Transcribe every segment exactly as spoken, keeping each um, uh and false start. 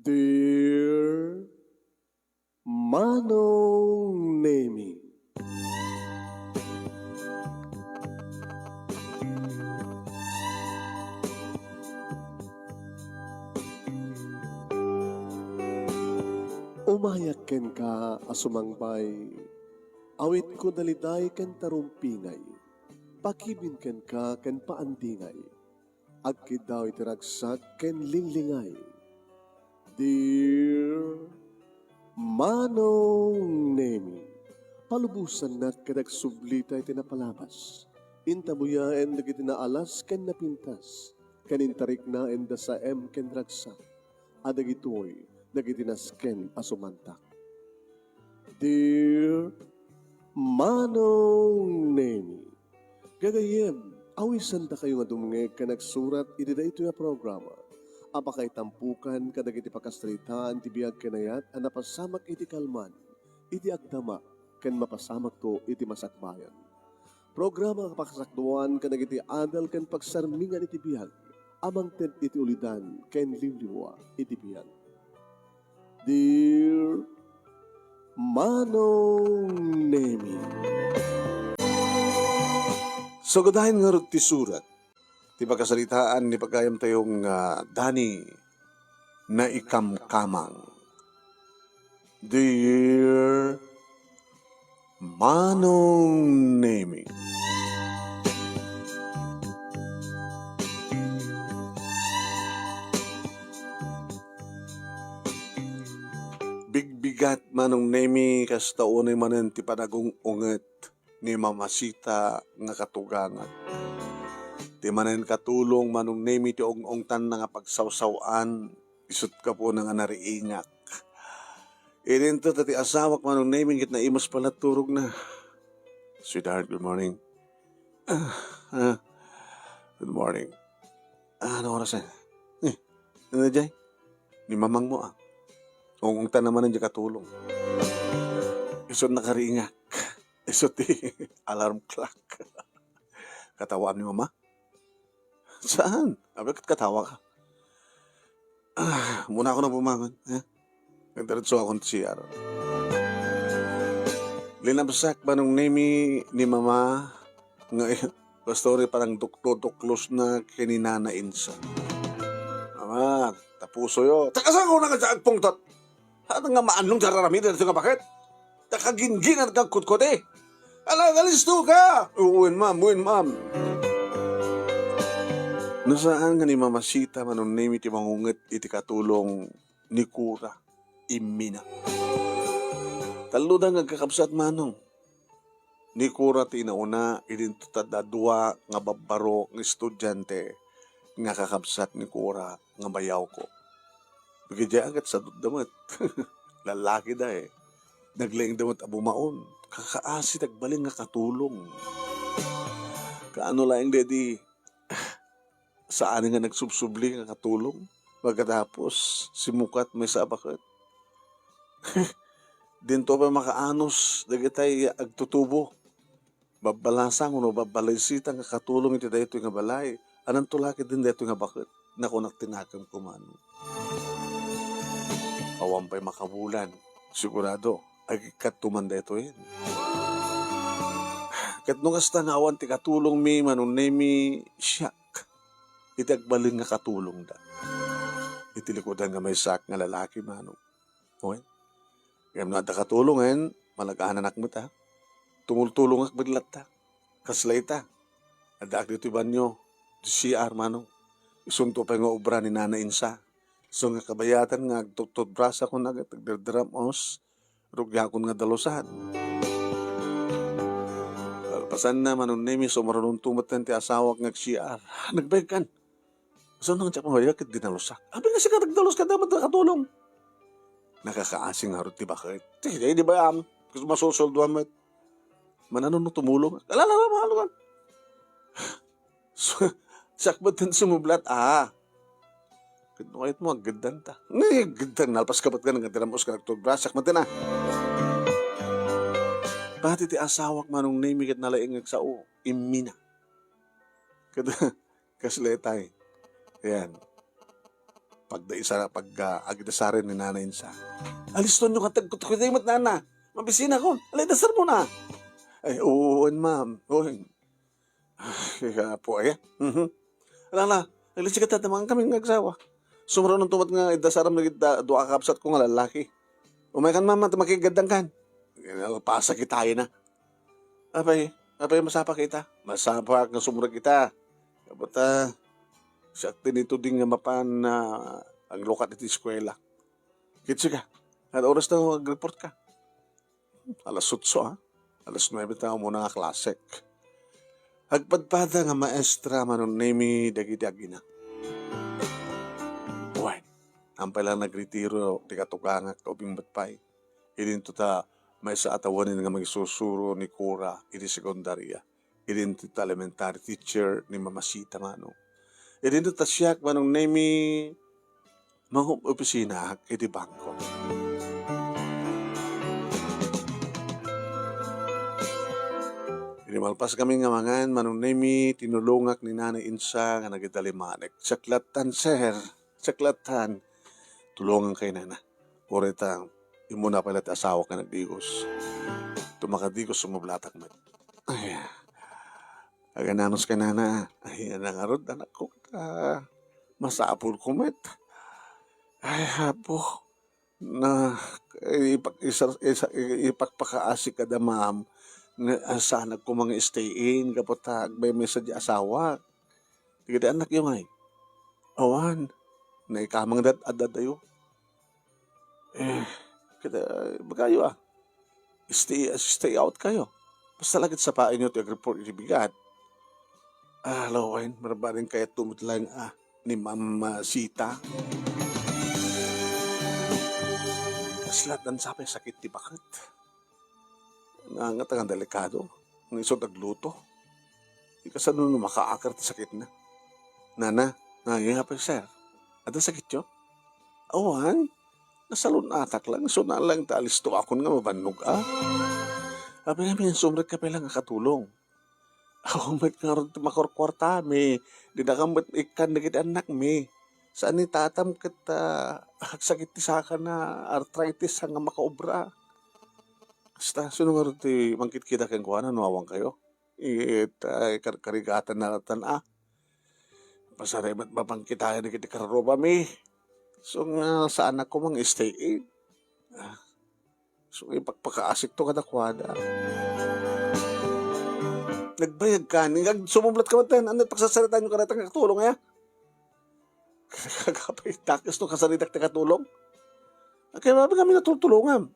Dear Manong Nemi. Umayak kenka a sumangpay. Awitko daliday ken tarumpingay. Pakibin kenka ken paandingay. Agkiddaw iti ragsak ken linglingay. Dear Manong Nemi, palubosannak ket agsublita iti napalabas. Intabuyaen dagiti naalas ken napintas, ken intariknaen da saem ken ragsak, a dagitoy dagiti nasken a sumantak. Dear Manong Nemi, gagayyem, awisandakayo nga dumngeg ken agsurat iti daytoy a programa a pakaitampokan kadagiti pakasaritaan ti biag ken ayat a napasamak iti kalman, iti agdama, ken mapasamakto iti masakbayan. Programa a pakasakduan kadagiti adal ken pagsarmingan iti biag a mangted iti ulidan ken liwliwa iti biag. Dear Manong Nemi. Sugadayen ngarud ti surat ti pakasaritaan ni pagayamtayo nga Dani Naikamkamang. Dear Manong Nemi. Bigbigat, Manong Nemi, kasta unay manen ti panagung-unget ni Mamasita nga katugangan. Ti manen katulong, Manong Nemi, ti ung-ungtanna nga pagsawsaw-an, isut gapuna nga nariingak. Idinto ta ti asawak, Manong Nemi, ket naimas pala turogna. Sweetheart, good morning. Ah, ah, good morning. Ah, ano oras, eh? Eh, ano, Jay? Ni mamangmo, ah. Ung-ungtanna manen diay katulong. Isut nakariingak. Isu ti alarm clock. Katawaan ni Mama? Saan? Abi ket katawa ka. Ah, muna ako na bumangon, ha? Nagdiretso ako ti C R. Linabsak, Manong Nemi, ni Mama nga basta uri panangduklo-duklosna ken ni Nana Insa. Mama, tapusoyo. Takasako na nga agpungtot. Haan nga maannong ti ar-aramiden daytoy nga baket? Ta kagingginak nga agkudkudi. Ala, alisto ka! Wen, ma'am, wen, ma'am. No saan nga ni Mamasita, Manong Nemi, ti mangunget iti katulong ni Kura, immina. Talloda nga agkakabsat, Manong. Ni Kura ti inauna, idinto ta dua nga babbaro nga estudiante nga kakabsat ni Kura nga mayawko. Dagiti ket sadutda met. Lallakida, eh. Naglaingda met a bumaon. Kakaasi ti agbalin nga katulong. Kaano laeng daydi, saan nga nagsubsubli nga katulong? Pagkatapos, simmukat maysa a baket. Dinto pay makaanus dagitay agtutubo. Babbalasang wenno babbalasita nga katulong iti daytoy nga balay. Ananto la ketdin daytoy nga baket? Nakunak ti nakemko, Manong. Awan pay makabulan. Sigurado, agikkat man daytoyen. Ket no kasta nga awan ti katulongmi, Manong Nemi, siak iti agbalin nga katulongda. Iti likudan nga maysak nga lalaki, Manong. Wen? Ngem no adda katulongen, malag-ananak met, a. Tumultulongak met latta. Kasla ita. Addaak ditoy banio, ti C R, Manong. Isunto pay nga obra ni Nana Insa. Isu nga kabayatan nga agtututbrasak ket agdardaramos, rugiakon nga dalusan. Kalpasanna, Manong Nemi, sumaruno metten ti asawak nga ag-C R. Nagbaegkan. Saan nga diak mabayag ket dinalusak? Abi nga sika nagdalus ket dayta met nakatulong. Nakakaasi ngarud ti baket. Ti, di, di ba, am? Kas masusoldoan met. Manano no tumulong? Ala, ala, ala, ala. So, siak met ti sumublat, a. Ket no kayatmo, aggeddanta. Ni, aggeddanta, nalpas ka met nga nagdiramus ken agtutbrasak met, a. Pati ti asawak, Manong Nemi, ket nalaing agsao, immina. Ket, kasla itay. Ayan. pagdaisa-, pag, ah, agdasaren ni Nana Insa. Alistonyo ka, tagkutkuti met, Nana. Mabisinakon. Ala, idasarmon. Ay, oo, wen, ma'am. Wen. Ay, apo, aya. Mhm. Ala, ala. Aglisikat ta, mangan kami nga agsawa. Sumrunonto met nga idasaram dagiti dua a kabsatko nga lallaki. Umaykan, ma'am, ta makigaddangkan. Nalpasak itayo na. Apay, apay, masapa kita? Masapa nga sumrek ita. Kabat, ah, siak ti nituding nga mapan, ah, aglukat iti eskuela. Kitsi ka. Ano oras ta agreport ka? Alas otso, ah. Alas nuebe ta umuna nga klasek. Agpadpada nga maestra Manong Nemi dagiti agina. Wen, ampay la nagretiro ti katugangak, ubing met pay. Idinto ta maysa a tawenin nga mangisusuro ni Cora iti sekundaria. Idinto ta elementary teacher ni Mama Sita, Manong. Idinto ta siak, Manong Nemi, mangopisinaak iti bangko. Idi malpas kami nga mangan, Manong Nemi, tinulongak ni Nanay Insa nga nagidalimanek. Siak lattan, sir. Siak lattan. Tulongan kay, Nana. Uray ta, immuna pay la ti asawak nga nagdigos. Tumakaddigos, sumublatak met. Ay, agananus ka, Nana. Ay, ania ngarud, anakko, ta masapulko met. Ay, Apo, na, ipak-, isar-, isa-, ipakpakaasi kada, ma'am, nga, ah, saanak koma nga stay in, gapu ta agmaymaysa di asawak. Dagiti annakyo ngay? Awan, naikamangda adda adayo. Eh, kita, ibagayo, ah. Stay, stay out kayo. Basta la ket sapaenyo ti agreport iti bigat. Ah, lawen, marabaden kayatto met laeng, ah, ni Ma'am, ah, Sita. Kasla dansa pay sakit ti baket. Nga, nga, nga delikado. Nga isu agluto. Di kasano no makaakar ti sakitna. Nana, naya pay, sir. Adda sakityo? Awan. Nasalun-atak lang. Isu na lang ta alisto akon nga mabannog, ah. Apay ngamin, sumrek ka pay lang a katulong. Awan met ngarud ti makurkuartami. Dinakam met ikkan dagiti annakmi. Saan ni tatam ket, ah, agsakit ti sakana, arthritis nga makaubra. Kasta, sino ngarud ti mangkitkita kenkuana no awan kayo? It, ah, kar-, karigatan na tan, ah. Pasarem met mapangkitayan dagiti karrubami. So nga, saanak koma nga stay in. Ah, so, ipakpakaasikto kadakuada. Nagbayag ka, ni-, ag-, sumublat ka met, ano, pagsasaritaan nyo kanata nga katulong, aya? Kagapay, dakes no kasaritak ti katulong. Kaya mabi kami natultulongam.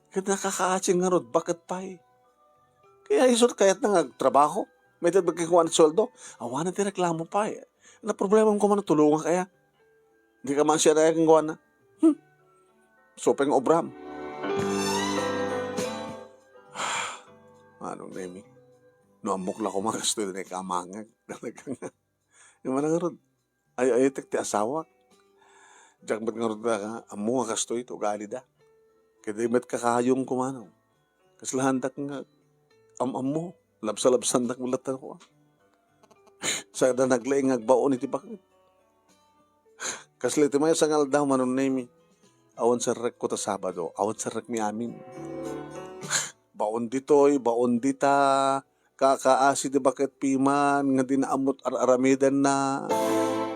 Ket nakakaatsin ngarud, baket pay. Kaya isu kayatna nga agtrabaho. Mayta met kenkuana ti sueldo. Awanen ti reklamo pay. Naproblemam koma no tulongak aya. Di ka man siya na kenkuana. Hmm. Supeng obram. Manong Nemi, no ammok la koma kastoy, di na ikamangag. Talaga nga. Yung manang ngarud, ay-ayatek ti asawak. Diak met ngarud a-, ammo nga kastoy ti ugalida. Ket di met kakayong kumano. Kasla handak nga am-ammo, labsa-labsandak met latta ko. Sada naglaing nga agbaon iti baket. Kasla iti maysa nga aldaw, Manong Nemi, awan serrekko ta Sabado, awan serrekmi amin. Baon ditoy, baon dita, kakaasi ti baket piman nga di na ammot ar-aramidenna.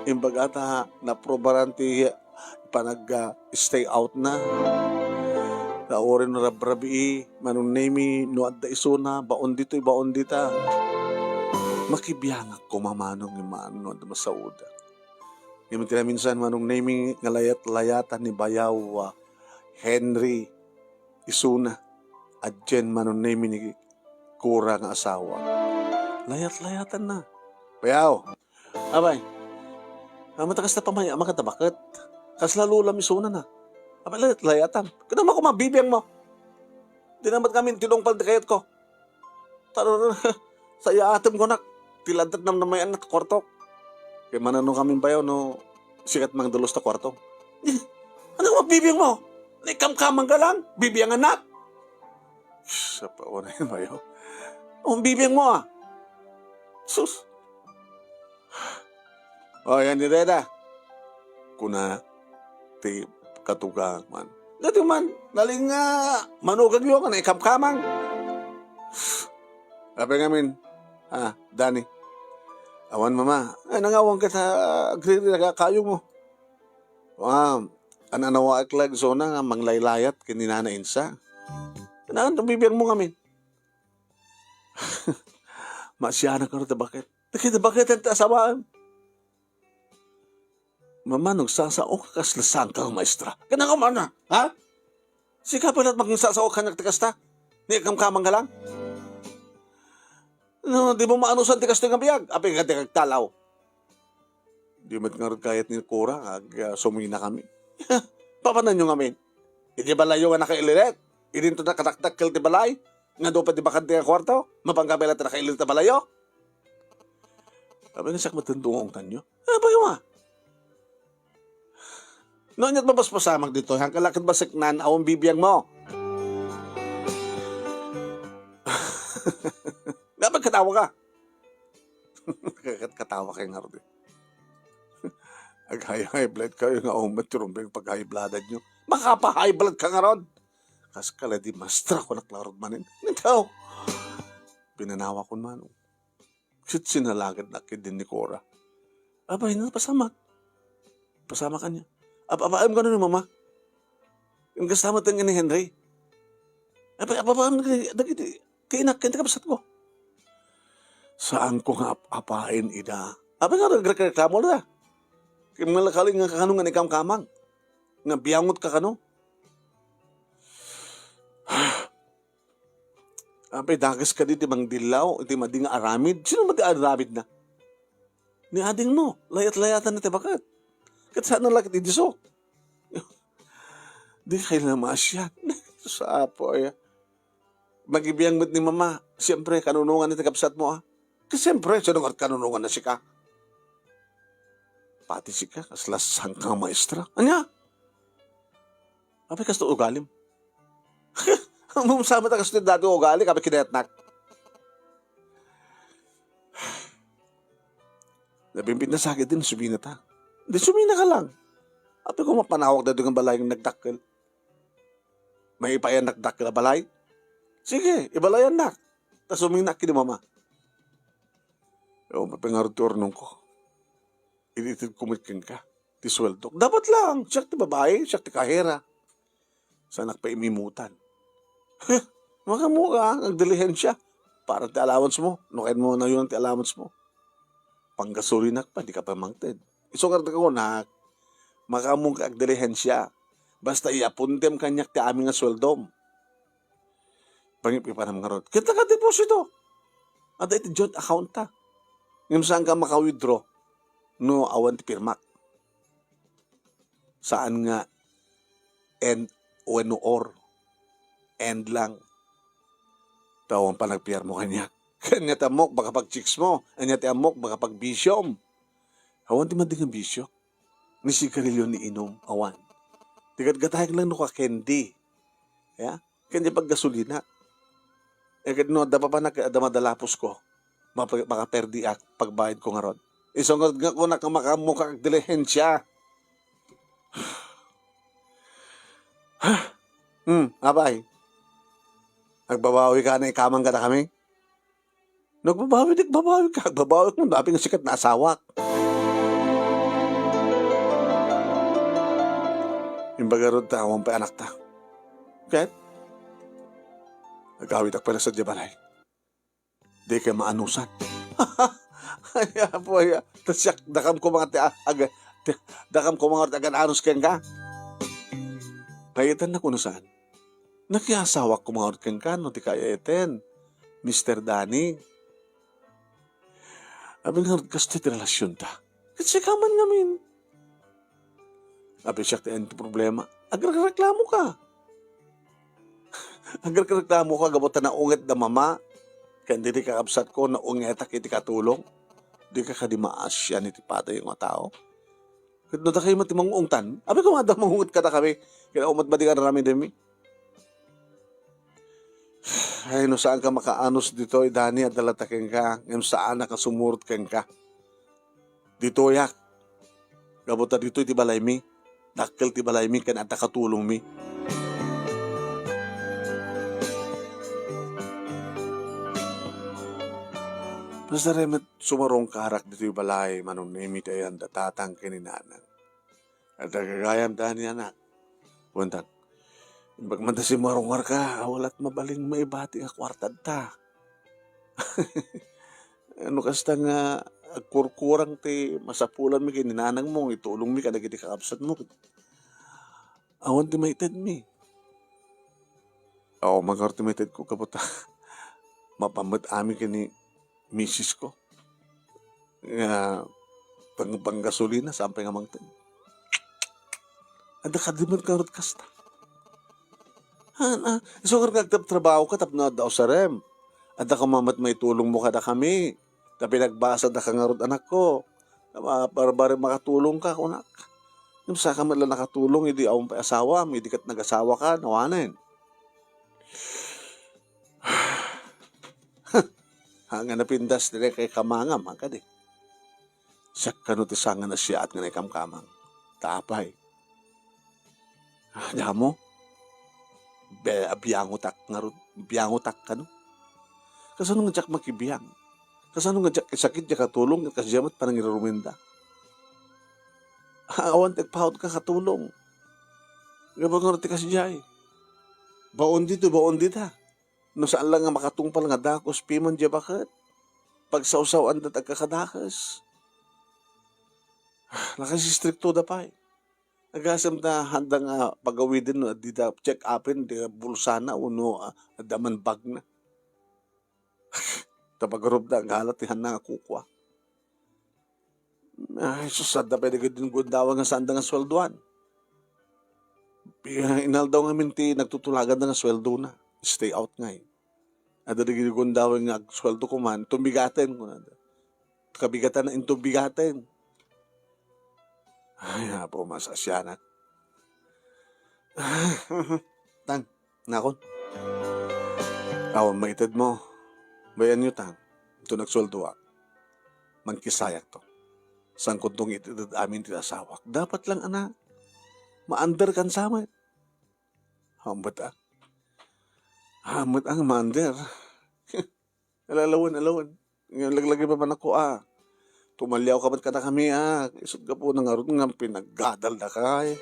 Imbaga ta naprobaran ti panag, ah, stay out na. Ta uray no rabrabii, Manong Nemi, no adda isuna, baon ditoy, baon dita. Makibiangak koma, Manong, imano adda masaoda. Ngem ti naminsan, Manong Nemi, nga layat-layatan ni Bayaw, ah, Henry, isuna, adien, Manong Nemi, ni Cora nga asawa. Layat-layatan na. Bayaw! Apay, ah, mata kasta pamaya, makata baket. Kasla lolam isuna na. Apay, layat-layatan. Kada mo ako mabibiang mo. Di naman kami tinungpal di kayat ko. Taro, sayaatem kunak, ti lantat namnamayan na ti kuartok. Kay manano kami bayaw no sikat mangdalos ta kuarto. Ano nga bibiang mo? Naikamkamang ka lang, bibiangan nak. Sapa, wala yung bayaw. Oh, bibiang mo, ah. Sus. Oh, yan ni Reda. kuna ti katugang man. Dati man, nalin nga manugagyo nga naikamkamang. Apay ngamin, ah, Dani. Awan, Mama. Ay, nangawang kita, agriri, nagakayong mo. Wa, an-anawaek la, Zona, nga manglaylayat ken ni Nana Insa. Naan, bibiang mo ngamin. Masianak nga ti baket. Dagiti baket ti asawaem. Mama, no agsasao ka, kasla saan ka nga maestra? Kanaka man, ha? Sika pay la't magsasao kaniak ti kasta? Ni kamkamang ka lang? No, di mo maanusan ti kastoy nga biag, apay ka ti kagtalaw. Di met ngarud kayat ni Cora, ag, ah, sumina kami. Papananyo ngamin? Iti balayyo nga nakaililit, idinto nakadakdakkel ti balay, nga adu pay ti bakante nga kuarto, mapanggabela ti nakaililit a balayyo. Apay nga siak met ti ungtanyo? Apay nga? No, ania't mapaspasamak ditoy, hangka la ket baseknan, awan bibiang mo. Dapat katawa ka. Ket katawa kay ngarud, eh. Ag-high, high blood kayo nga umat ti rumbeng pag-high blooded nyo. Makapa-high blood ka ngarud. Kas kala di mastra ko naklarod manen. Ikaw. Pinanawa ko man. Sit sinalagad na kid ni Cora. Abay, napasamak. Pasamak kaniak. Ap-, apaem kano ni Mama? Ang kasama tayo ni Henry. Apa, apa, apa, dagiti, kainak, kaya kabsat ko. Saan ko nga ap-, apain ida? Apa nga, nagreklamo na. Kaya malakaling nga kano nga ikamkamang. Nga biyangot ka kano. Apay, dakes kadi ti mangdillaw, iti madi nga aramid. Sino man ti aramid na? Ni adingmo, layat-layatan na ti baket. Ket saan na lakit idiso? Di kayo na maasyan. Sa apo, ay. Magibiang met ni Mama, siyempre, kanunungan iti kabsat mo, ah. Ket siyempre, sino nga kanunungan na sika? Pati sika, kasla sangkang maestra. Anya? Apay, kasto ugalim. Umumsa met a kastoy dati ugali, kapi kinayatnak. Nabimbit na sakit din, sumina ta. Di sumina ka lang. Apay ko mapanawag dati nga balay nga nagdakkel. May ipayan nakdakkel a balay? Sige, ibalayan nak. Ta sumina ki ni Mama. O, mapingarod ti urnong ko. Inited ko met kenka. Ti sueldo. Dapat lang, siak ti babae, siak ti kahera. Saanak pay imimutan. Huh, makaammoka, agdilihensia. Para ti allowance mo, no kayat mo nayon ti allowance mo. Panggasolinak pay, di ka pay mangted. Isu nga kunak, makaammoka agdilihensia. Basta iapuntem kaniak ti amin nga sueldom. Pangipipanam ngarud. Kita ka deposito. Adda iti joint account ta. Ngem saan ka maka-withdraw no awan ti pirmak. Saan nga and wenno or. And lang. Ta awan panagpirmo kaniak. Ania ti ammok, baka pag-chicks mo. Ania ti ammok, baka pag-bisyom. Awan ti madi nga bisyo. Ni sigarilyo ni inum, awan. Ti gatgatayek lang no ka candy. Ya? Ken di paggasolina. E ket no adda papanak, adda madalapos ko. Mapa-, makaperdiak, pagbayad ko ngarud. Isu nga kunak nga makaammoka agdilihensia. Hmm, apay. Agbabawi ka na ikamang kadakami? Nagbabawi, di agbabawi ka. Agbabawi ka, labi nga sikat na asawak. Imbaga rod ta, awan pay anak ta. Ket, agawid ak pala sa balay. Di ka maanusan. Ay, apo, ay, ta siak, dakam ko mga ti, ag-, ti, dakam ko mga ti agan-anus kenka. Kayatan na kuno saan? Nakiasawak ko mga kenka, no, ti kayatan. Mister Danny. Abi nga, kastoy ti relasyon ta. Ket sika man ngamin. Abi siak ti, ania ti problema? Agreklamo ka. Agreklamo ka, gapu ta naunget da mama. Ken didi kakabsat ko, naungetak iti katulong. Di ka kadi maasian iti patay nga tao. Ket no dakay met ti mangungtan, abi ko nga adda mangunget kadakami. Ket awan met madi nga aramidemi. Ay, no saan ka makaanus ditoy, Dani, adda latta kenka, ngem saanak a sumurot kenka. Ditoyak. Gapu ta ditoy ti balaymi, dakkel ti balaymi ken adda katulongmi. Basta met sumarungkarak ditoy balay, Manong Nemi, ti ayan da tatang ken ni nanang. Adda gagayam da ni anak. Kunak, imbag man ta sumarungkarka, awan lat mabalin maibati nga kuarta ta. No kasta nga agkurkurang ti masapulanmi ken ni nanangmo, itulongmi kadagiti kakabsatmo. Awan ti maitedmi. Awan man ngarud ti maitedko, gapu ta mapan met amin ken ni misisko nga pang-, panggasolina, saan pay nga mangted. Adda kadi met ngarud kasta. Han, ah, isu ngarud nga agtrabtrabahoka tapno adda usarem. Adda koma met maitulongmo kadakami. Ta pinagbasada ka ngarud, anakko. Ta ma-, para, para makatulongka, kunak. Ngem saka met la nakatulong idi awan pay asawam, idi ket nagasawaka, awanen. Haan nga napintas ti naikkamangam, haan kadi? Siak kano ti saan nga nasayaat nga naikamkamang. Ta apay? Ah, damo? Be-, abiangotak ngarud, biangotak kano? Kasano nga diak makibiang? Kasano nga diak isakit diay katulong ket kasdiay met panangirurumenda? Ah, awan ti agpaut ka katulong. Gapu ngarud ti kasdiay. Baon ditoy, baon dita. No saan la nga makatungpal nga dakes, piman diay baket. Pagsawsaw-anda ti agkakadakes. Nakasistriktoda pay. Agasem ta haanda nga pagawiden no adda check-upen ti bulsana wenno, ah, adda man bagna. Ta pagurobda, gala ti haanda nga kukua. Ay, sus, adda pay dagiti gundaway nga saanda nga sueldoan. Pi-, inaldaw ngamin ti nagtutulaganda nga sueldona. Stay out ngay. Adda dagiti gundaway nga agsueldo koma, inton bigaten, kunada. Kabigatan na inton bigaten. Ay, Apo, masaasianak. Tang, nakon. Awan maitedmo. Bay-anyo, Tang. Inton agsueldoak, mangkisayakto. Saankonto nga ited amin ti asawak. Dapat lang, anak. Maanderkan sa met. Hambet, ah. Hambet ang maander. Alalawen, alawen. Nga laglagi pa man ako, ah. Tumaliawka met kadakami, ah. Isut' gapuna ngarud nga pinaggadaldaka, eh.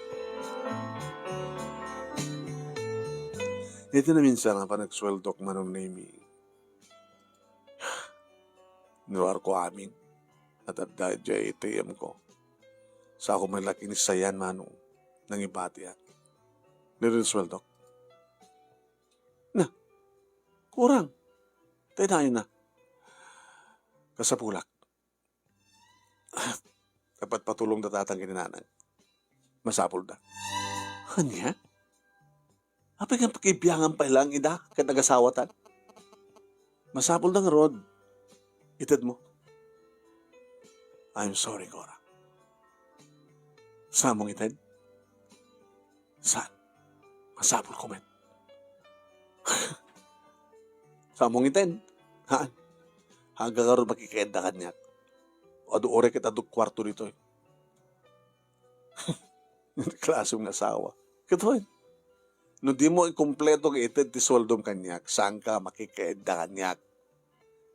Iti naminsan nga panagsueldok, Manong Nemi, niruarko amin. At adda diay A T M ko. Sako met la ket ni sayan, Manong, nangibatiak. Nirinsueldok. Na, kurang. Tay na. Kasapulak. Dapat patulongda tatang ken ni nanang. Masapulda. Ania? Apay nga pakibiangan pay lang ida ket nagasawatan? Masapulda ngarud. Itedmo. I'm sorry, Cora. Saanmong ited? Saan? Masapulko met. Saanmong ited? Haan. Haan ka ngarud makikaedda kaniak. Adu uray ket adu kuarto ditoy. Klasem nga asawa. Ket wen, no dimo ikumpleto nga ited ti sueldom kaniak, saanka makikaedda kaniak.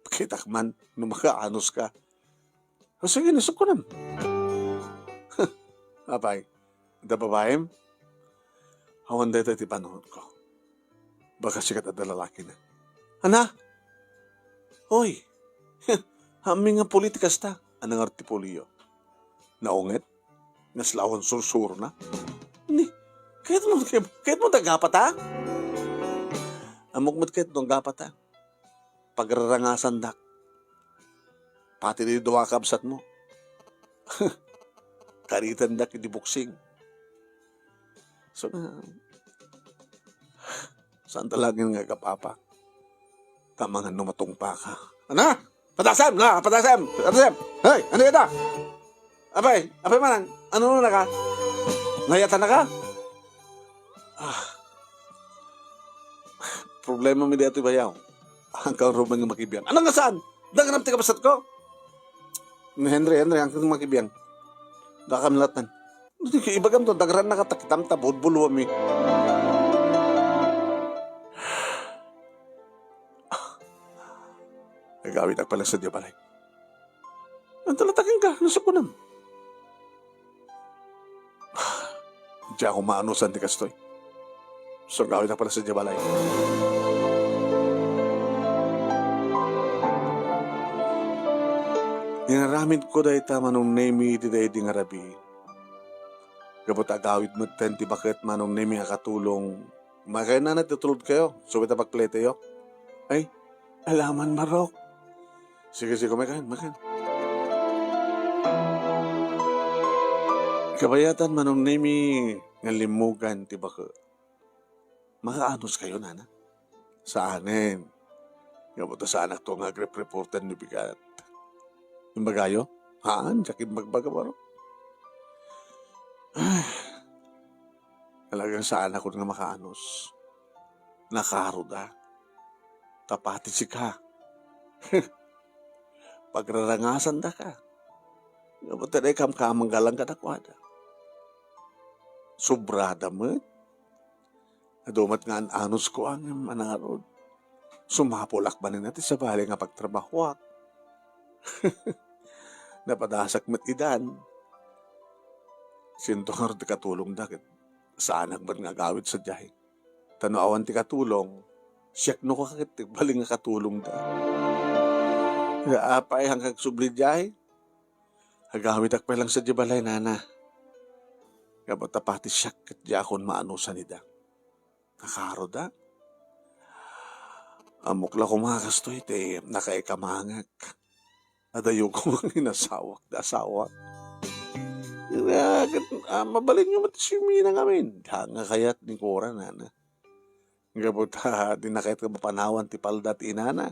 Pakitak man no makaanus ka. O sige, ni, sukkunem. Apay, adda babaem? Awan daytoy ti panunotko. Baka sikat adda lalakina. Ana? Oy! Amming nga puli ti kasta. Ania ngarud ti pulio? Naunget? Naslawan sursurona? Ni, kayatmo, kayatmo ta agapata? Ammok met kayatmo agapata. Pagrarangasandak. Pati di dua kabsatmo. Karitandak iti boksing. So, na, saan talaga nga agapapa? Tamangan no matungpa ka. Ana? Patasem! Na, patasem! Patasem! Hey, ano yata? Apay, apay manang, ano na ka? Nayatan na ka? Ah. Problema mi daytoy bayaw. Ang karuman nga makibiang. Ano nga saan? Danganam ti kabsat ko? Ni Henry, Henry, ang kang makibiang. Dakam latten. Ibagam to, dagrannaka ta kitam ta bulbulwami. Agawidak pay laeng sadiay balay. Anta la ta kenka, no sa kunam. Diak maanusan ti kastoy. So, agawidak pay laeng sadiay balay. Inaramidko dayta, Manong Nemy, iti daydi nga rabii. Gapu ta agawid metten ti baket, Manong Nemy, a katulong. Makainana ti tulodkayo, subay ta pagpleteyo. Ay, alaman, Barok. Sige, sige, makain, makain. Kabayatan, Manong Nemy, nga limmugan ti baket. Makaanuskayo, nana? Saanen. Gapu ta saanakto nga agrepreportan no bigat. Imbagayo? Haan, diak imbagbaga, Barok. Ay, talagang saanakon nga makaanus. Nakaroda. Ta pati sika. Pagrarangasandaka. Gapu ta diay kamkamanggalang kadakuada. Sobrada met. Adu met nga an-anusko ngem a ngarud, sumapulak manen ti sabali nga pagtrabahoak. Napadasak met idan. Siento ngarud ti katulongda ket saanak met nga agawid sadiay. Ta no awan ti katulong, siakno ka ket ti bali nga katulongda. Apay, haan ka agsubli diay? Agawidak pay laeng sadiay balay, nana. Gapu ta pati siak ket diakon maanusan ida. Nakaroda. Ammok la koma kastoy ti nakaikamangan. Adayo koma nga inasawak ti asawak. Kaya, ket, ah, mabalinyo met ti siumina ngamin. Diak nga kayat ni Cora, nana. Gapu ta, di na kayat nga mapanawan ti palda ti inana.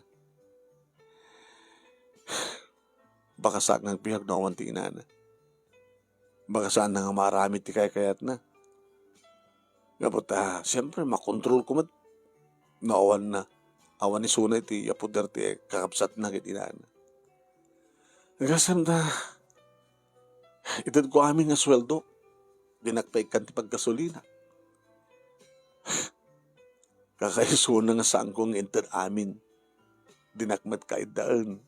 Baka saan nga agbiag no awan ti inana. Baka saanna nga maaramid ti kaykayatna. Gapu ta, siyempre, makontrolko met no awan na. Awan isuna iti poder ti kakabsatna ket inana. Agasem ta, itedko amin nga sueldo. Dinak pay ikkan ti paggasolina. Kakaisuna nga saanko nga inted amin. Dinak met kaiddaen.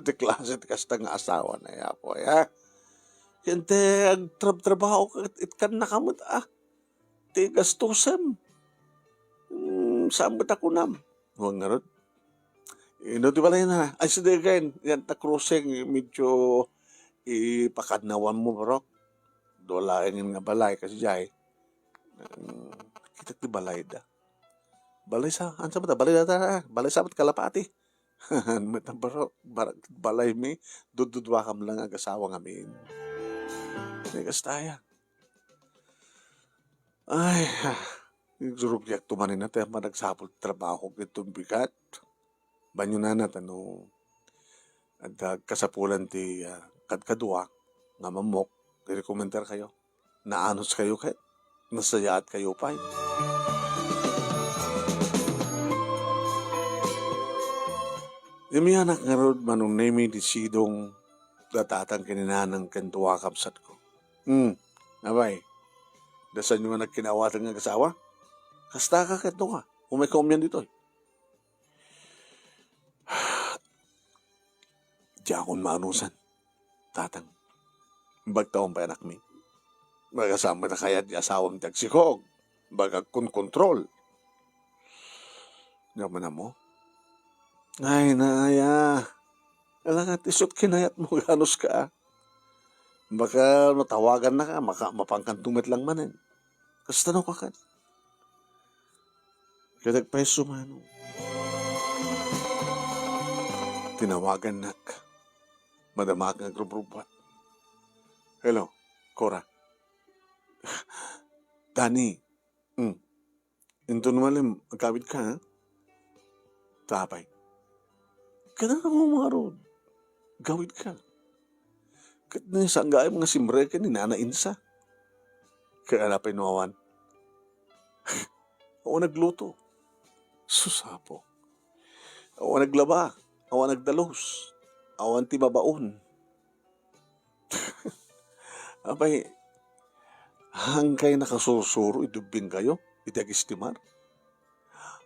Ti klase ti kasta nga asawa na, Apo, ha? Ken ti agtrabtrabaho ket itkannaka met, a. Ti gastosem. Hmm, saan met a kunam? Wen ngarud. Inno ti balayna? Ay, sadiay ken, yan ta crossing, medyo ipakadnawanmo, Barok. Dua laengen nga balay, kasdiay. Hmm, kitak ti balayda. Balay sa, ania met a balay dayta, balay sa met kalapati. Met a Barok, bar-, balaymi, dudduduakam la nga agasawa ngamin. Ay, kasta aya. Ay, ah, igrurugiakto manen a ti managsapul ti trabahok ditoy bigat. Banyo nana ta no adda kasapulan ti, ah, kadkadua nga mammok, irekomendarkayo. Naanuskayo ket nasayaatkayo pay. Imiyanak ngarud, Manong Nemy, ti sidong da tatang ken ni nanang ken dua a kabsatko. Hmm, apay, da saanyo nga nagkinaawatan nga agasawa? Kasta ka ket no ka, umayka umian ditoy. Diakon maanusan, tatang. Bagtaon pay, anakmi. Baga saan met a kayat ti asawam ti agsikog. Baga agkonkontrol. Diak man ammo. Ay, naaya. Ala nga, ti isut kinayatmo, ganus ka, a. Baka matawagannaka, maka-, mapankanto met lang manen. Kasta no ka ket. Ket agpayso, Manong. Tinawagannak. Madamaak nga agrubrubbuat. Hello, Cora. Danny. Hmm. Inton malem, agawidka, ha? Ta apay? Kada nga umarod, agawidka. Ket ni sanggaem nga simreken ni Nana Insa. Kaya na pay no awan. Awan nagluto. Sus, Apo. Awan naglaba. Awan nagdalus. Awan ti mabaon. Apay, haankay nakasursuro idi ubbingkayo iti agistimar?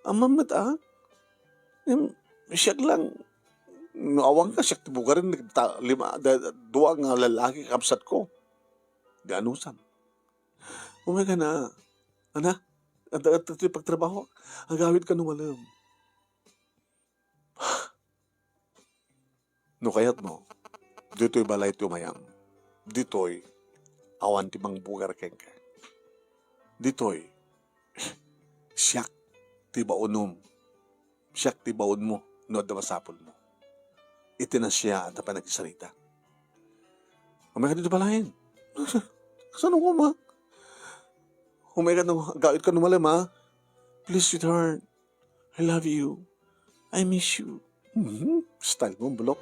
Ammam met a. Em, siak lang, no awanka, siak ti bugarin ta lima, da, da, dua nga lalaki kakabsatko. Di anusam. Umay ka na, ana, adda, adda ti pagtrabaho. Agawid ka no malem. No kayatmo, ditoy balay ti umayam. Ditoy, awan ti mangbugar kenka. Ditoy, siak ti baonom. Siak ti baonmo no adda masapulmo. Iti nasia a ta panagsarita. Umayka ditoy balayen. Kasano koma? Umayka no, agawid ka no malem, ha? Please, sweetheart. I love you. I miss you. Mhm. Style mo, bulok.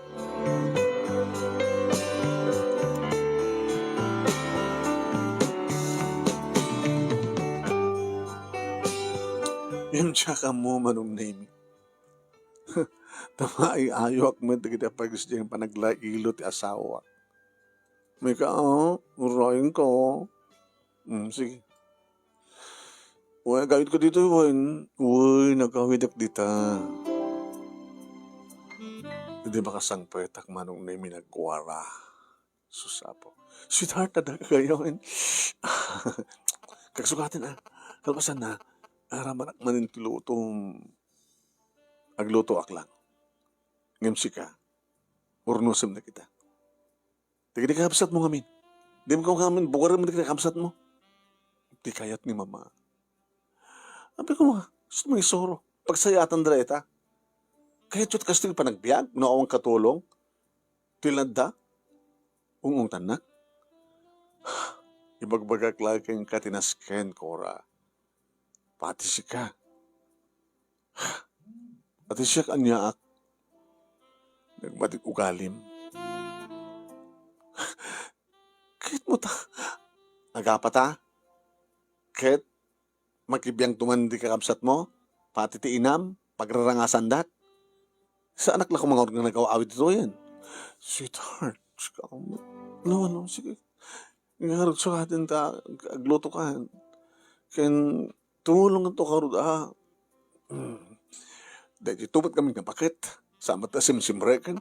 Yan siya ka mo, Manong Nemi. Tamaiayuak met dagiti apagis diay panaglailo ti asawak. May ka, ah, urayen ka. Mm, sige. Uy, agawid ka dito, Juan. Uy, nagawid ak dita. Hindi makasangpetak manong na minagwara. Sus, Apo. Sweetheart, nadaka kayo, man. Kagsugatin, ah. Kalpasan na, aramanak manin ti luto. Agluto ak lang. Ngem sika, urnosem na kita. Dagiti kakabsatmo ngamin. Dimo koma ngamin bugarem dagiti kakabsatmo. Ti kayat ni Mama. Abi ko, Ma, gusto mo isuro? Pagsayaatan da ita. Kayat yun kastoy panagbiag, no awan katulong. Ti ladda, ungungtannak. Ibagbagak laeng kenka ti nasken, Cora. Pati sika. Pati siak aniaak. Nagmatik ugalim. Ket mo ta, agapata? Ket makibiang tuman di kakabsat mo? Pati ti inam, pagrarangasandak? Saanak la kumangaud nga nagaw-awid ditoyen? Sweetheart, no, no, sige. Ngarud sukaten ta ag-, agluto kan. Ken tumulong to karud a. Hmm. Dagitoy met kami nga paket. Sa met a simsimreken.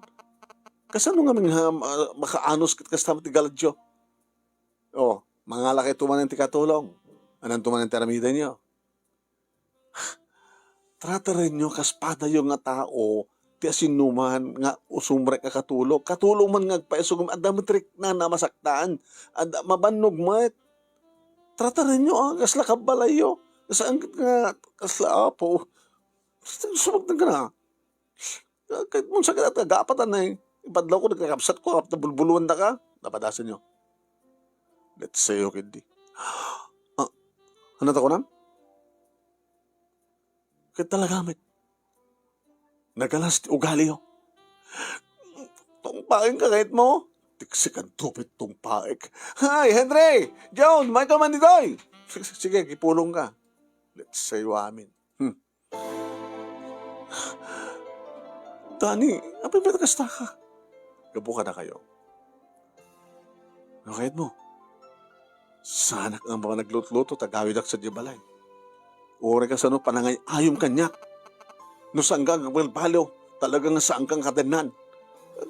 Kasano ngamin nga ma-, makaanos ket kasta met ti galadyo? O, mangala kay tumanen ti katulong. Anan tumanen ti aramidenyo? Tratarenyo kas padayo nga tao ti asinnuman nga usumrek a katulong. Katulong man nga agpaisugom, adda met riknana a masaktan. Adda mabannog met. Tratarenyo, ah, kasla kabbalayyo. Saan ket nga kasla apo. Sumagdan ka na. Ket mo sakit at agapatan na eh. Ipadlaw ko, nagkakabsat ko, apta bulbuluan da ka. Napadasan nyo. Let's say, okay, di. Ah, ano ta kunam? Ket talaga met. Nagalas ti ugali, oh. Tungpaen ka kayat mo? Tiksikan tupit tungpaek. Hi, Henry! John, may ka man ditoy! Sige, kipulong ka. Let's say, amin. Hmm. Dani, apay met kasta ka? Gapu kadakayo. No kayat mo? Saanak nga mapanaglutluto ta gawidak sadiay balay. Uray kasano panangay-ayom kaniak. No saanka agbalbaliw, talaga nga saanka nga kadennan.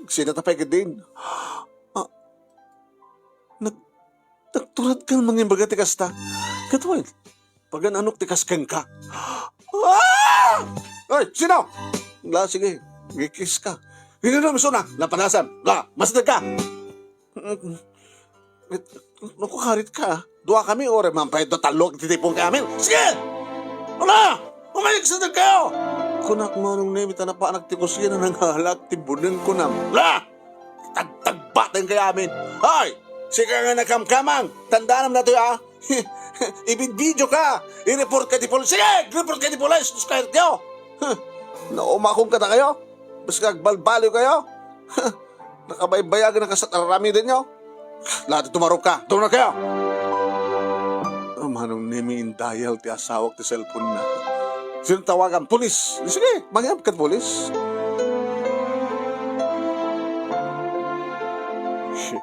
Sino ta pay ket din? Ah, nag-, nagturad kan mangimbaga ti kasta. Ket wen, pagan-anok ti kas kenka. Ah! Ay, sino? La, sige, gikis ka. Hinino misuna? Napanasan. La, masdeg ka. Naku, karit ka. Dua kami, uray man pay da tallo ti tipon kay amin. Sige! Wala! Umayag sa kayo! Kunak manong nemi ta napanak ti kusina, nangalak ti buneng kunam. Wala! Tagtagbaten kay amin. Hoy! Sika nga nakamkamang! Tandanam na to, ah! Ibidbidyo ka! I-report ka ti pulis! Sige! Report ka ti pulis! Sus, kayo! Naumakong ka na kayo? Basta agbalbaliw kayo? Nakabaybayagan na kasat aramiden nyo. Lahat tumarup ka. Tumarup kayo! Manong nemi indayal ti asawak ti cellphone na. Sino tawagan? Pulis! Sige, mangyap ka pulis. Shit.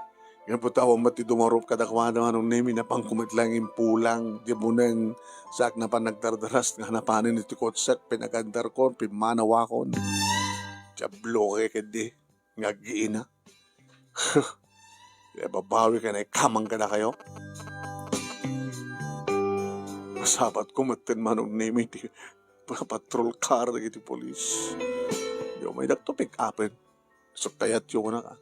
Imbutaw met ti dumarup kadakuada, Manong Nemi, napanko met laeng impulang, diay buneng, sak napan nagdardaras nga napanen iti kotsek, pinagandarkon, pimmanawakon. Diablo kayo ketdi, nga aggiina. Ibabawi ka na ikamang kadakayo. Masabat ko met ten, Manong Nemi, ti patrol car dagiti pulis. Di umaydakto pick-upen. Sukayatyo kunaka.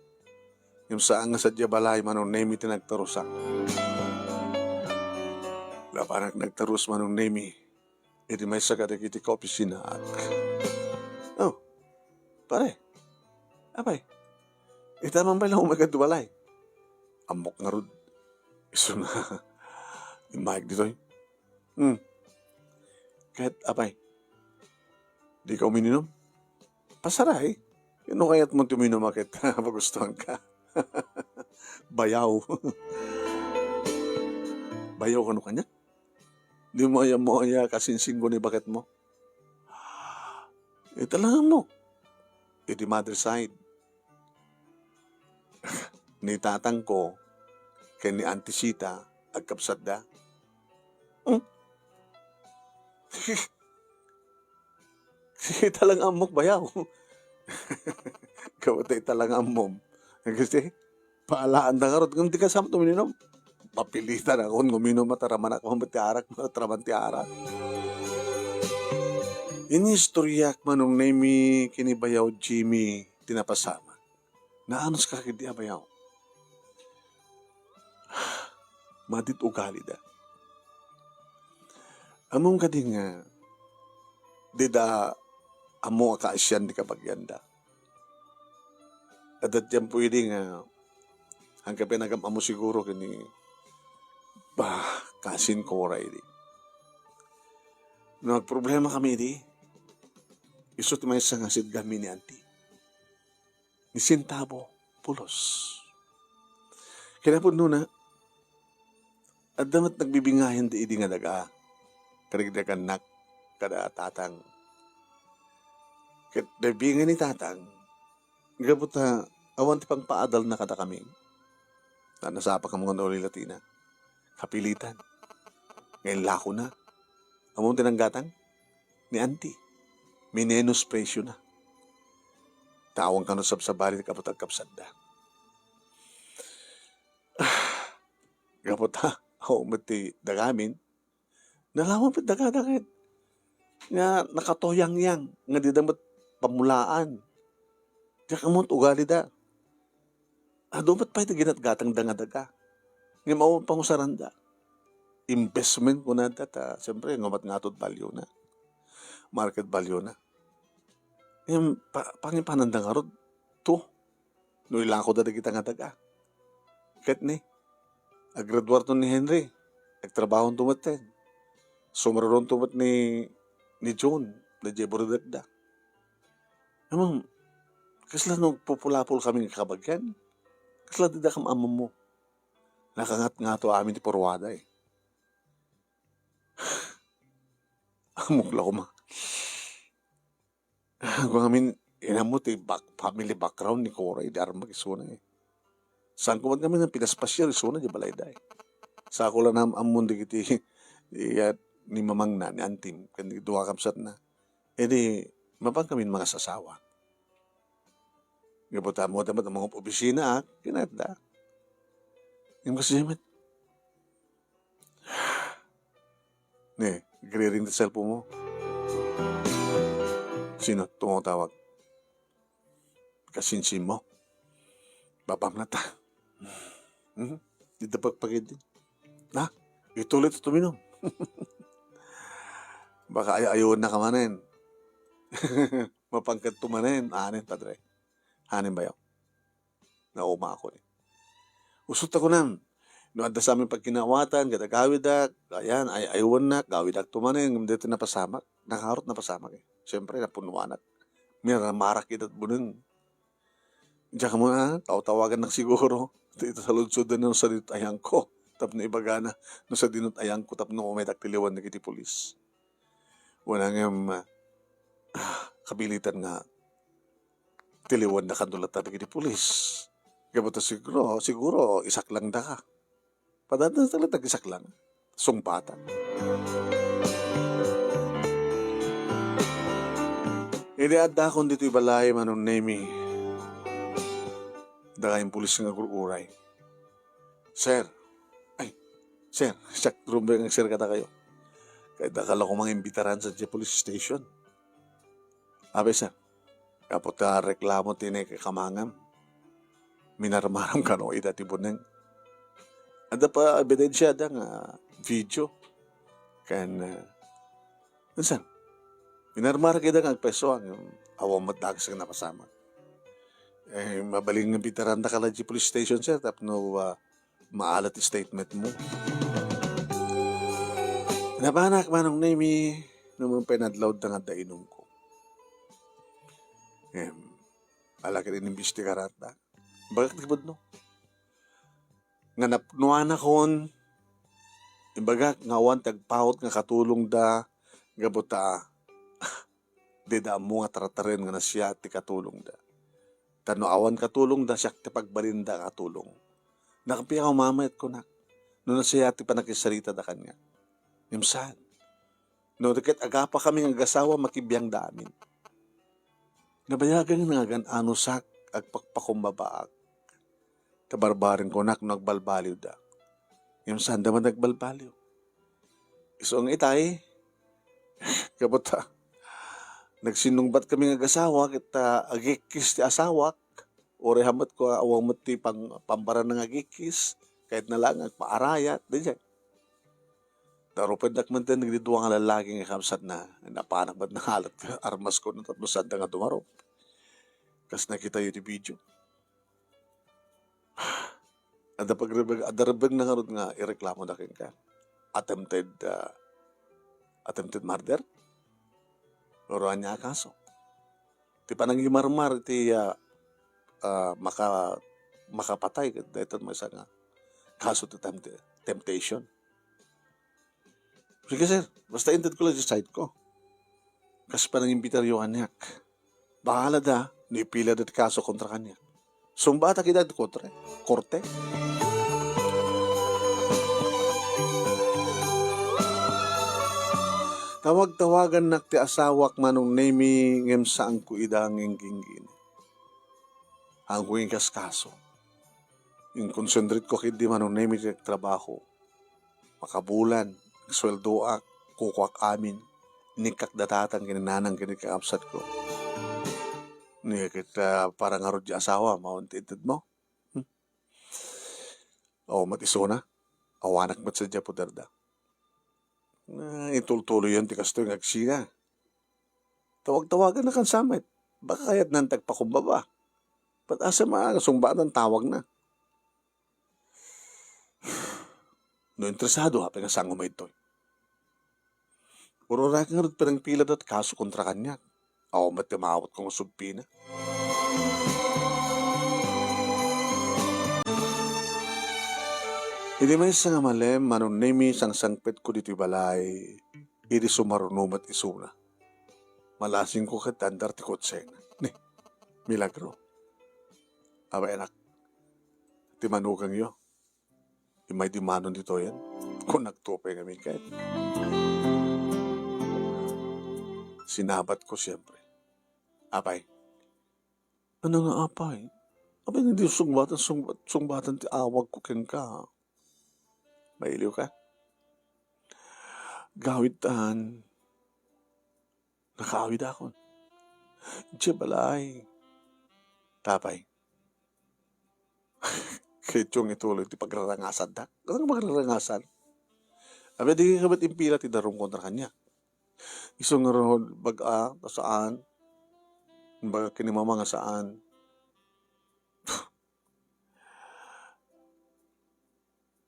Ngem saan nga sadia balay, Manong Nemi, ti nagtarusak. Lapanak nagtarus, Manong Nemi, idi maysa kadagiti kaopisinaak. Oh, pare. Apay, ita man pay la umaykad balay? Ammok ngarud. Isuna. Immayeg ditoy. Hmm. Ket, apay, dika uminom? Pasaray. No kayatmo ti uminom a ket magustuhanka. Bayaw. Bayaw kano kaniak? Di mo aya, mo aya kasinsingko ni baketmo? Ita lang mo. Iti mother side. Ni tatangko ken ni Auntie Sita, agkabsatda. Hmm? Ita lang ammok, bayaw. Gapu ta ita lang ammom. Kasi, paalaanda ngarud, ngem dika sa met uminom. Mapilitan akon nga uminom, mataramanak man ti arak, mataraman ti arak. Inistoryak, Manong Nemi, ken ni Bayaw Jimmy, ti napasamak. Naanus ka ketdi a bayaw? Madi ti ugalida. Ammom kadi nga dida ammo a kaasian ti kabagianda. Adda ti ampo idi nga agka pinagam-ammo siguro ken ni, bah, kasin Cora idi. No agproblema kami idi, isu ti maysa nga sidgami ni Auntie. Ni sentabo, pulos. Kinapudnona, adda met nagbibingayan idi nga daga kadagiti annak kada tatang. Ket nagbingay ni tatang, gapu ta awan ti pangpaadalna kadakami. Ta nasapa kamo nga naulila tina. Kapilitan. Nga inlakona. Ammom ti nanggatang? Ni Auntie. Minenospresiona. Ta awan kano sabsabali ti kabutag kabsatda. Gapu ta, awan met ti dagamin, nalawa met dagada ket nga nakatoyangyang nga dida met pamulaan. Diak ammo ti ugalida. Adu met pay ti ginatgatangda nga daga. Ngem awan pangusaranda. Investment kunada ta, siyempre, no, mat ngatod value na. Market value na. Ngem pa-, pangipananda ngarud, to, no ilakoda dagita nga daga. Ket ni, aggraduarto ni Henry, agtrabahonto metten. Sumrurunto met ni, ni John, daydiay burutekda. Amam, kasla no pupulapol kami nga kabagian? Kasla dida kam ammo? Nakangat-ngato amin ti purwada, eh. Ammok la koma. Ago amin, inammo ti back-, family background ni Cora, idi armak isuna, eh. Saan ko met ngamin nga pinaspasiar isuna, di balayda, eh. Sako la nam-, ammon dagiti, iya, ni mamangna, ni antim, ken dagiti dua kabsatna. Idi, mapan kamin mangasasawa. Gapu ta, ammoda met a mangup-obisina, ah, kinatda. Ngem kasi met. Ne, agriring ti cellphone mo. Sino? Tumatawag. Kasinsin mo? Babam na ta. Mhm. Di ta pagpagid. Na, ituloy ta tuminom. Baka ay-, ayun na ka manen. Mapangkat tumanen. Anen, padre. Anen bayo. Nauma ako ni. Usot ako nan. No adda sa amin pagkinawatan, ket agawidak, ayan, ay, aywannak, gawidak tumanen, ngem dito napasamak. Nakarot napasamak eh. Siyempre, napunuanak. Miramarak ita buneng. Diak mo na, taw-tawagan nak siguro. Ito sa ludsod na no sa dinut ayangko. Tapno ibagana, no sa dinut ayangko, tapno umedak ti liwan dagiti pulis. Wala nga, ah, kabilitan nga, ti liwan na kanto latta dagiti pulis. Gapu ta siguro, siguro, isaklangdaka. Padadna talaga tag-isaklang. Sungbatak. Idi addakon ditoy balay, Manong Nemi, dakayo pulis nga agur-uray. "Sir." "Ay, sir, siak rumbeng nga sir kadakayo. Kay dakal ako mangimbitaran sa police station." "Apay, sir?" "Gapu ta reklamo ti naikamangam. Minarmaram kano ida ti buneng. Adda pa ebidensiada nga video. Ken, eh, sir, minarmaram ida nga agpresoan, awan met dakes nga napasamak. Eh, mabalin nga imbitarandaka la di police station, sir, tapno, ah, maalat ti statement mo." Napanak, Manong Nemi, no man pay nadlawda nga adda inumko. Em, ala ket inimbestigaranda. Bagak ti pudno. Nga napnuanakon, imbagak nga awan ti agpaut nga katulongda, gapu ta dida ammo nga tartaren nga nasia ti katulongda. Ta no awan katulongda, siak ti pagbalinda a katulong. Nakapia a umamayat kunak no nasia ti pannakisaritada kaniak. Ngem saan. No di ket agapakami nga agasawa, makibiangda amin. Nabayagan nga agan-anusak, agpakpakumbabaak. Ta barbareng kunak no agbalbaliwda. Ngem saanda met nagbalbaliw. Isu nga itay, gapu ta nagsinnungbat kami nga agasawa, ket, ah, agikkis ti asawak, uray ha met ko, awan met ti pang-, pambarana nga agikkis, kayatna laeng agpaarayat, daydiay. Narupendak met dagiti dua nga lallaki nga kabsatna, napanak met nangalat ti armasko tapno saanda nga dumarup. Kas nakitayo ti video. Adda pagrebeng, adda rebengna ngarud nga ireklamoda kenka. Attempted, ah, attempted murder? Or ania a kaso? Ti panangimarmar iti, ah, ah, maka-, makapatay ket dayta maysa nga kaso ti tempt-, temptation. Sige, sir, basta intedko la ti side ko. Kas panangimbitaryo kaniak. Bahalada no ipilada ti kaso kontra kaniak. Sungbatak ida iti kotre-, korte. Tawag-tawagannak ti asawak, Manong Nemi, ngem saanko ida nga ingginggina. Saanko nga inkaskaso. Inkonsentrate ko ketdi, Manong Nemi, ti trabaho. Makabulan, agsueldoak, kukuak amin. Inikkak da tatang ken nanang ken kakabsatko. Nia ket, ah, para ngarud ti asawa, maawat ti intedmo? Hmm. Awan met isuna. Awanak met sadiay poderda. Ah, itultuloyen ti kastoy nga agsina. Tawag-tawagannak sa met. Baka kayatna ti agpakumbaba. Ba't asa nga sungbatan tawagna? No interesado, apay nga saan nga umaytoy? Ururayak ngarud panangpilada ti kaso kontra kaniak. Awan met ti maawatko nga subpina. Idi maysa nga malem, Manong Nemi, sangsangpetko ditoy balay, idi sumaruno met isuna. Malasingko ket andar ti kotsena. Ni, milagro. Apay, anak, ti manugangyo. Immay dimanon ditoyen. Kunnak to pay ngamin ket. Sinabatko siempre. Apay. Ano nga apay? Apay nga di sungbatan, sungbat-, sungbatan ti awagko kenka. Mailiwka? Gawidtan. Nakaawidakon. Diay balay. Apay. Ketdin ituloy ti pagrarangasanda. Ano nga pagrarangasan? Apay, di ka met impila ti darum kontra kaniak? Isu ngarud, bag-a, ta saan. Bagak ken ni mama nga saan.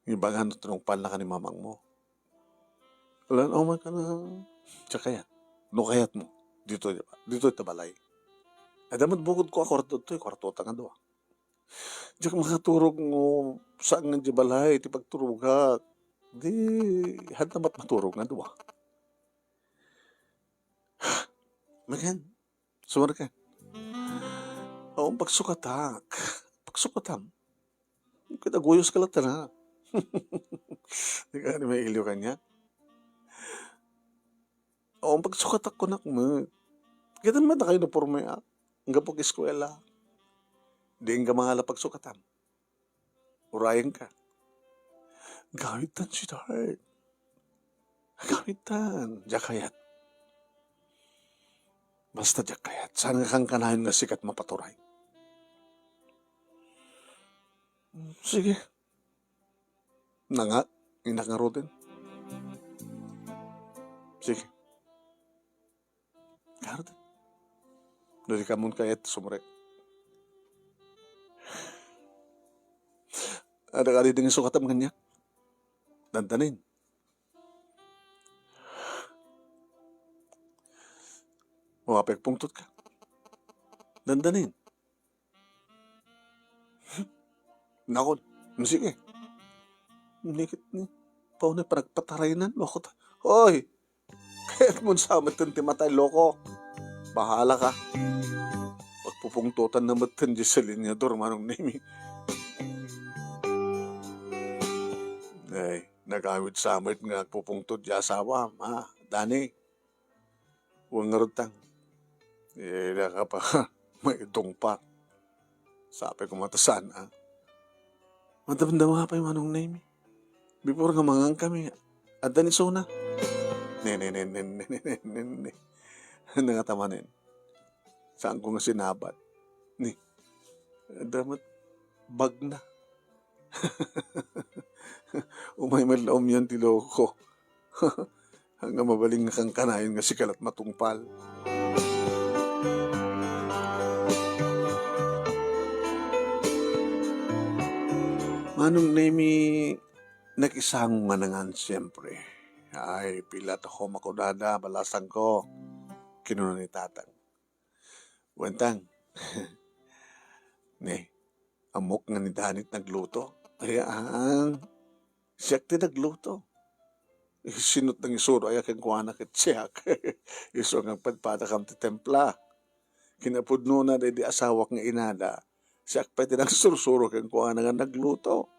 Ibaga no tinungpalnaka ni mamangmo. Lan-aw man ka na, siak kayat. No kayatmo, ditoy, ditoy ta balay. Adda met bukodko a kuarto ditoy, kuartota nga dua. Diak makaturog no saan nga diay balay ti pagturogak. Di, haanna met maturog nga dua. Magan, sumar ka. Awan pagsukatak. Pagsukatam. Ket aguyos ka latta na. Di ka ni mailiw kaniak. Oo, pagsukatak kunak met. Kita met naka-uniforme ak. Gapu iti eskuela. Diin ka mangala pagsukatam. Urayen ka. Gawitan, sweetheart. Gawitan. Diak kayat. Basta diak kayat. Saan nga kankanayon nga sika ti mapaturay? Sige. Nanga, inak ngaruden. Sige. Garden. No di ka mon kayat sumrek. Ada ka di ding sukatam kaniak. Dandanin. Mapagpungtot ka. Dandanin. Nakon, sige. Nikit ni, paunay panagpataraynan, loko ta. Hoy! Kayat mon sa metten ti matay, loko. Bahala ka. Pagpupungtotan na metten di salinyador, Manong Nemi. Ay, nagawid sa met nga agpupungtot di asawam, ha, Dani? Wen ngarud tang. Eh, daka pa maitungpak. Sapay koma ta saan, a? Madamdama pay Manong Nemi. Before nga mangan kami, adda ni Sona. Ne, ne, ne, ne, ne, ne, ne, ne, ne. Nangata manen. Saanko nga sinabat. Ni, adda met bagna. Umay met la umian ti loko. Nga mabalin nga kankanayon nga sika la't matungpal. Manong Nemi, nakisango nga nangan, siempre. Ay, pila ta koma kunada, balasangko. Kinuna ni Tatang. Wen tang. Ne, ammok nga ni Danit nagluto. Ay, ah, siak ti nagluto. Sino't nangisuro aya kenkuana ket siak? Isu nga agpadpadakam ti templa. Kinapudnona daydi asawak nga inada, siak pay ti nangsursuro kenkuana nga nagluto.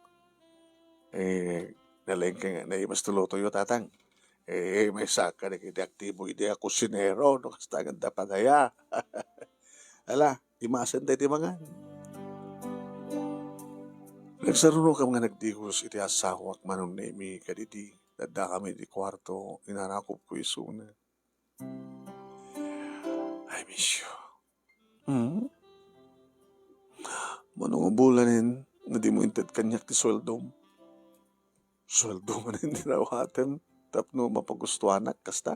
Eh, nalaing ka nga naimas ti lutoyo, Tatang. Eh, maysa ka dagiti aktibo idi a kusinero, no kasta nga adda padaya. Ala, imasen tayo ti mangan. Nagsarunokam nga nagdigos iti asawak, Manong Nemi, kadidi, adda kami iti kuarto, inarakop ko isuna. I miss you. Hmm? Mano nga bulanen nga dimo inted kaniak ti sueldom? Sueldo manen ti nawatem tapno mapagustuanak, kasta?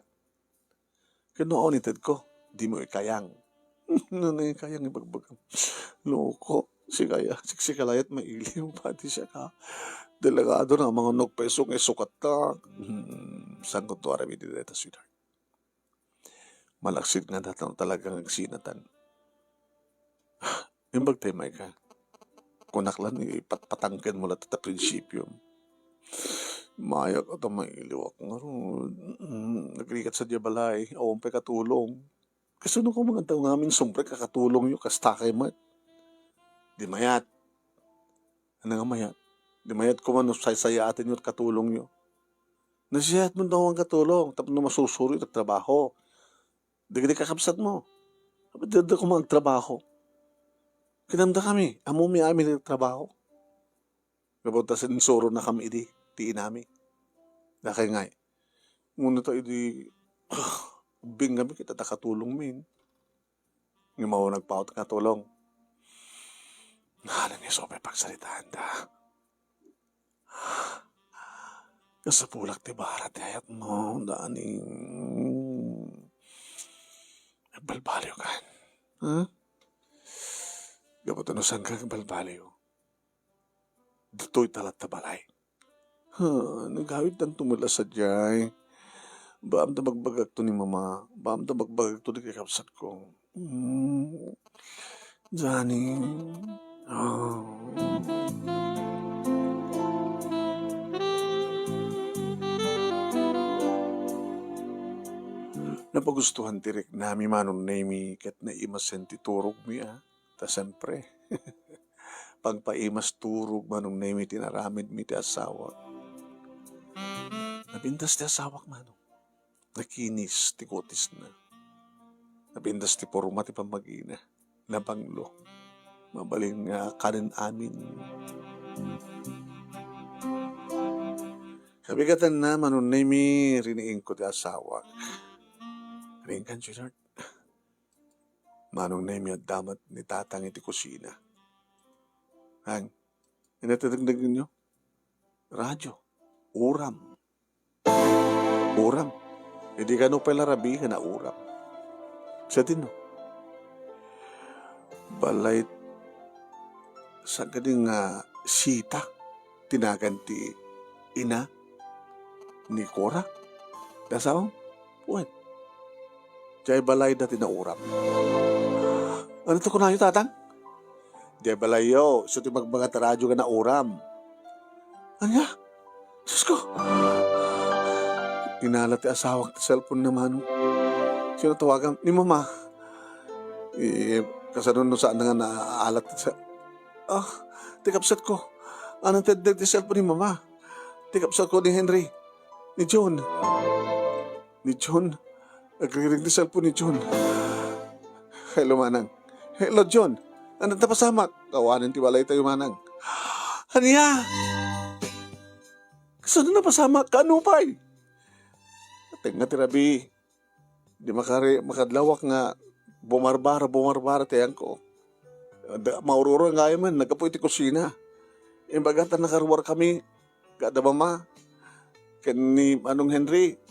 Ket no awan intedko, dimo ikayang. No, no ikayang ibagbagam. Loko, sikaya, siksikalaya't mailiw, pati siak, ha. Delikado na, mangan no agpaiso nga isukatta. Hmm, sangkot to aramid dayta, sweetheart. Malaksid nga data no talagang agsinatan. Imbag tay, Micah. Kunak lan ipatpatangken mo latta ta prinsipyo. Mayak ata mailiwak ngarud. Mm, nagrigat sa dia balay. Awan pay katulong. Kasano ko mga tao ngamin sumprek a katulong yo? Kasta kay met. Di mayat. Ano nga mayat? Di mayat ko man no saysayaaten yo katulong yo. Nasayat mo daw ang katulong. Tapno masusuro yung trabaho. Dagiti kakabsat mo. Apay, dida ko man trabaho. Kinamda kami, ammo mi amin ti trabaho. Gapu ta sinsuro na kami idi, ti inami. Dakay ngay. Nguna ta idi, ubbing kami, kita ta katulong min. Nga mao nagpaut nga tulong. Nalin ni Sophie pagsaritaan da. Kasapulak ti bara ti ayat mo, Dani. Agbalbaliw kan. Ha? Gapu ta no saan ka agbalbaliw, ditoy ta latta balay. Ha, nagawid tanto met la sadiay. Baam ta magbagak to ni Mama. Baam ta magbagak to ni kakabsat ko. Hmm. Johnny. Oh. Napagustuhan ti riknami, Manong Nemi, ket naimasen ti turogmi, a. Ta siempre, pagpaimas turog, Manong Nemi, ti inaramidmi ti asawak. Napintas ti asawak, Manong. Nakinis ti kutisna. Napintas ti porma ti pammagina. Nabanglo. Mabalin nga kanen amin. Kabigatanna, Manong Nemi, riniingko ti asawak. Ringkan, sweetheart. Manong Nemi, adda met ni Tatang iti kusina. Ang, inatidagdagenyo? Radyo. Uram. Uram. Idi kano pay la rabii nga nauram. Sadino? Balay, saan kadi nga Sita ti nagan ti ina ni Cora? Ti asawam? Wen. Diay balayda ti nauram. Ano to kunayo, Tatang? Diay balayyo, isu ti magmagana ti radyo nga nauram. Ania? Sus ko! Inala ti asawak ti cellphone na, Manong. Sino tawagam? Ni Mama. Eh, kasano no saan nga naalat sa... Ah, ti kabsat ko. Anong ti, ti, ti cellphone ni Mama? Ti kabsat ko ni Henry. Ni John. Ni John. Nagriring ti cellphone ni John. Hello, Manang. Hello, John. Ano napasamak? Awanen ti balaytayo, Manang. Ania? Kasano napasamak? Kaano pay? Tengnga ti rabii. Di makari-, makadlawak nga bumarbara, bumarbara ti ayanko. Da-, maurura nga ayan man, naggapu iti kusina. Imbagak ta nakaruar kami, kada Mama, ken ni Manong Henry.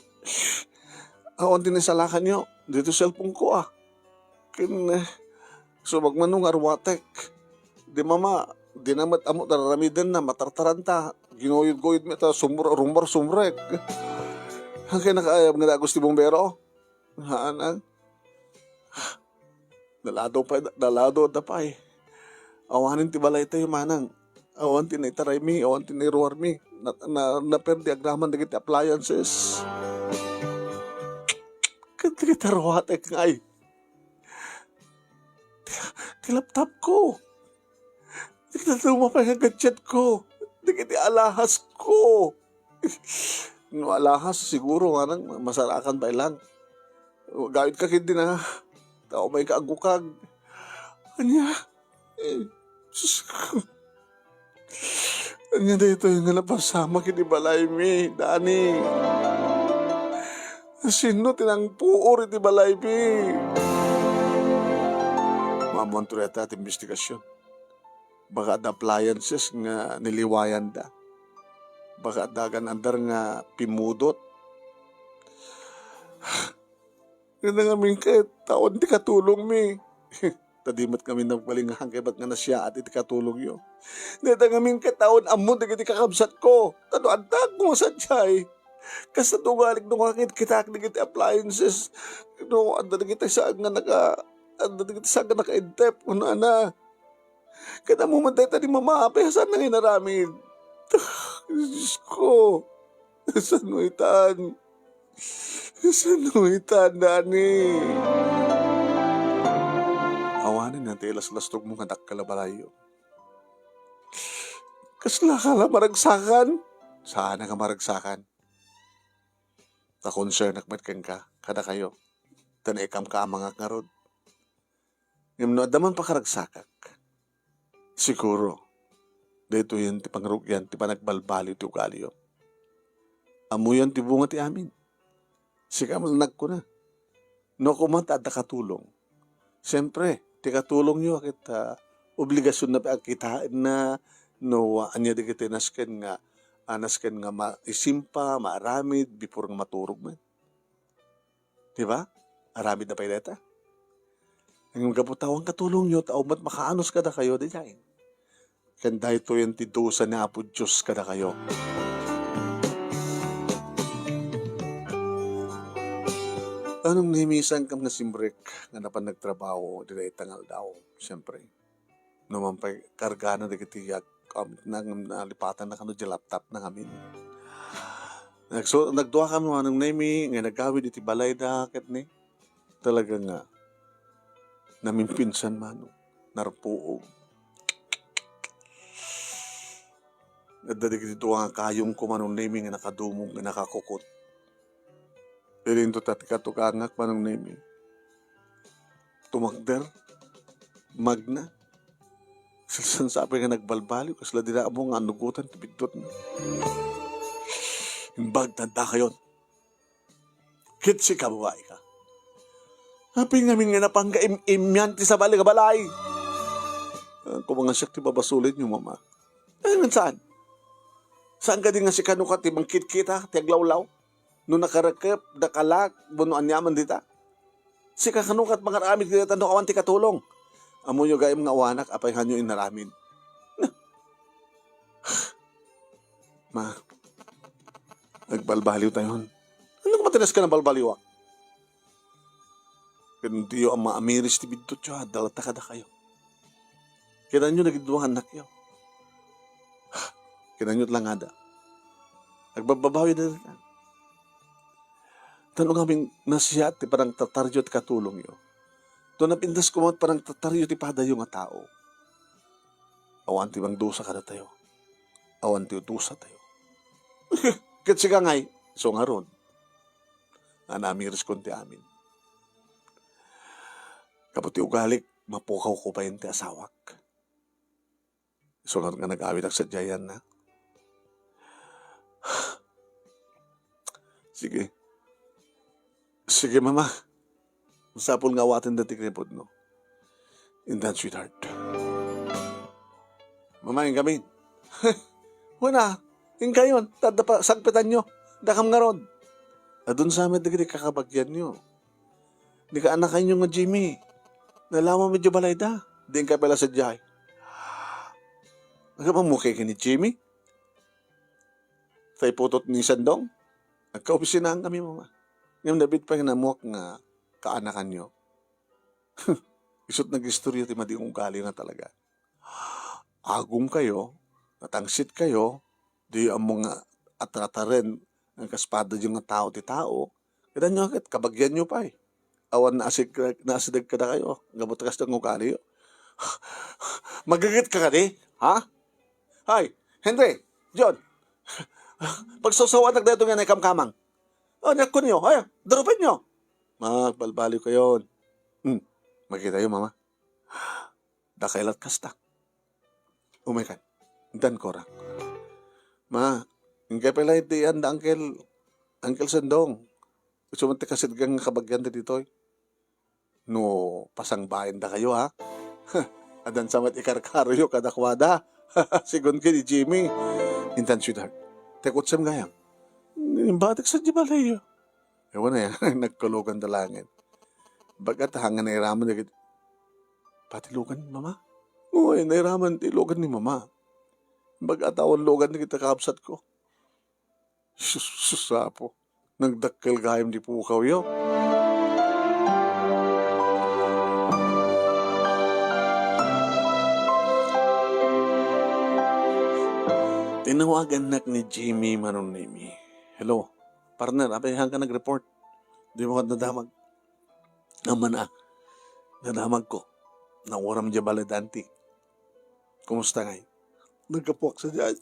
Awan ti naisalakanyo, dito cellphone ko, ah. Ken, eh, subag man no nga arwatek. Di Mama, di na met ammo ti ar-aramidenna, matartaranta. Ginuyod-guyod met ta, sumr-, rumor-sumrek. Ang kinakaayam nga dagos ti bumbero. Haan, ang. Nalado pay, nalado da pay. Awanen ti balaytayo, Manang. Awan ti naitaraymi, awan ti nairuarmi. Na, na, naperdi agraman dagiti appliances. Ket dagiti arwatek ngay. Ti, ti laptop ko. Dagiti dadduma pay nga gadget ko. Dagiti alahas ko. No alahas, siguro, Manang, masarakan pay lang. Gawid ka ketdi na. Tao may kaagukag. Ania? Eh, sus ko. Ania daytoy nga napasamak iti balaymi, Dani? Sino ti nangpuor iti balaymi? Maammoanto dayta ti imbestigasyon. Baka adda appliances nga niliwayanda. Baka adda agan-andar nga pimmudot. Ngem ngamin ket awan ti katulongmi. Ta di met ngamin nagbalingahan ket bat nga nasiaat iti katulongyo. Dayta ngamin ket awan ammo dagiti kakabsatko. Ta no adda koma sadiay, kasta ti ugalik no makakit-kitak dagiti appliances. No adda dagiti saan nga naka-, adda dagiti saan nga nakaintep, kunana. Ket ammo met dayta ni Mama, apay a saan nga inaramid? Diosko, kasano itan? Kasano itan, Dani? Awanen ti ilaslastogmo nga dakkel a balayyo. Kasla ka la maragsakan? Saan nga maragsakan. Ta konsernak met kenka, kadakayo. Ta naikam ka a mangak ngarud. Ngem no adda man pakaragsakak, siguro, daytoyen ti pangrugyan ti panagbalbaliw ti ugaliyo. Ammoyon ti bunga ti amin. Sika met nagkuna. No koma ta adda katulong. Siempre, ti katulongyo ket, ah, obligasionna pay a kitaenna no, ah, ania dagiti nasken nga, ah, nasken nga maisimpa, maaramid before nga maturog man. Di ba? Aramid na pay dayta. Ngem gapu ta awan katulongyo, ta awan met makaanus kadakayo, daydiay. Ken daytoyen ti dusa ni Apo Dios kadakayo. Anong nimisan kam nga simrek nga napan nagtrabaho, di dayta nga aldaw, siyempre. No man pay kargana dagiti ag-, am-, nang-, nalipatanna kano diay laptopna ngamin. Nagsu-, nagduakami manong Nemi nga nagawid iti balayda ket ni, talaga nga namimpinsan manong narpuog. Adda dagiti dua nga kayongko, Manong Nemi, nga nakadumog nga nakakukot. Idinto ta ti katugangak, Manong Nemi. Tumakder, magna. Salsansapay nga nagbalbaliw, kasla dina ammo nga anugotan ti biddutna. Imbag ta dakayon. Ket sika, babaika. Apay ngamin nga napangga im-imian ti sabali nga balay? Ah, kung nga siak ti babasolenyo, Mama. Ay, ngan saan? Saan kadi nga sika no kat ti mangkitkita, ti aglawlaw? No nakarekep, dakalak, wenno aniaman dita? Sika kano kat mangaramid dita no awan ti katulong? Ammoyo gayam nga awanak, apay hanyo inaramid? Ma, agbalbaliw tayon. Ano ka matinas ka na balbaliwak? Ken diyo a maamiris ti biddutyo, adda latta kadakayo. Kidanyo dagiti dua nga annakyo. Kidanyo langada. Agbabbabawi da. Tano ngamin nasiat ti panangtataryo ti katulongyo. To napintas koma ti panangtataryo ti padayo nga tao. Awan ti mangdusa kadatayo. Awan ti udusatayo. Ket sika ngay, isu ngarud. Anamiriskon ti amin. Gapu ti ugalik, mapukawko payen ti asawak. Isu ngarud nga nag-awitak sadiay, Anna. Sige. Sige, Mama. Masapul nga awaten dati kinipudno. Intan, sweetheart. Mama, inkami. Wen a, inkayon, ta adda pa sagpetanyo. Dakam ngarud. Adun sa met dagiti kakabagianyo. Ni kaanakanyo nga Jimmy. Nalawa met idiay balayda. Di inka pala sadiay. Agkamammo kay ken ni Jimmy? Tay putot ni Sandong? Agkaopisinaen kami, Mama. Ngem nabit pay nga ammoak nga kaanakanyo. Isut nagistorya ti madi nga ugali na talaga. Agongkayo, natanggitkayo, diyo ammo nga atataren nga kas padayo nga tao ti tao, kadanyo ket kabagianyo pay. Awan naasig-, naasideg kadakayo, gapu ta kasta nga ugaliyo. Magrigat ka kadi, ha? Hay, Henry, John, pagsawsawanak daytoy nga naikamkamang. O, ni kunyo, ay, darupenyo. Magbalbaliw kayon. Hmm, makitayo, Mama. Dakay lat kasta. Umay kan. Intan, Cora. Ma, inggay pay laeng ti anda Uncle, Uncle Sendong. Isu met ti kasidgan nga kabagian ditoy. No, pasangbaendakayo, ha? Addan sa met ikarkaroyo kadakuada. Sigun ken ni Jimmy. Intan, sweetheart. Ti kutsem gayam. Imbatek sa di balayyo. Ewan na yan, nagkulogan da langit. Bagat ha nga nairaman dagiti, pati lugan ni Mama? Uy, nairaman ti lugan ni Mama. Bagat awan lugan dagiti kakabsat ko. Sus, sus, apo. Nagdakkel gayam di pukawyo. Tinawagannak ni Jimmy Manong Nemi. Hello, partner, apay haanka nag-report? Dimo ket nadamag? Aman a, nadamagko. Nauram diay balay da Auntie. Kumusta ngay? Naggapuak sadiay.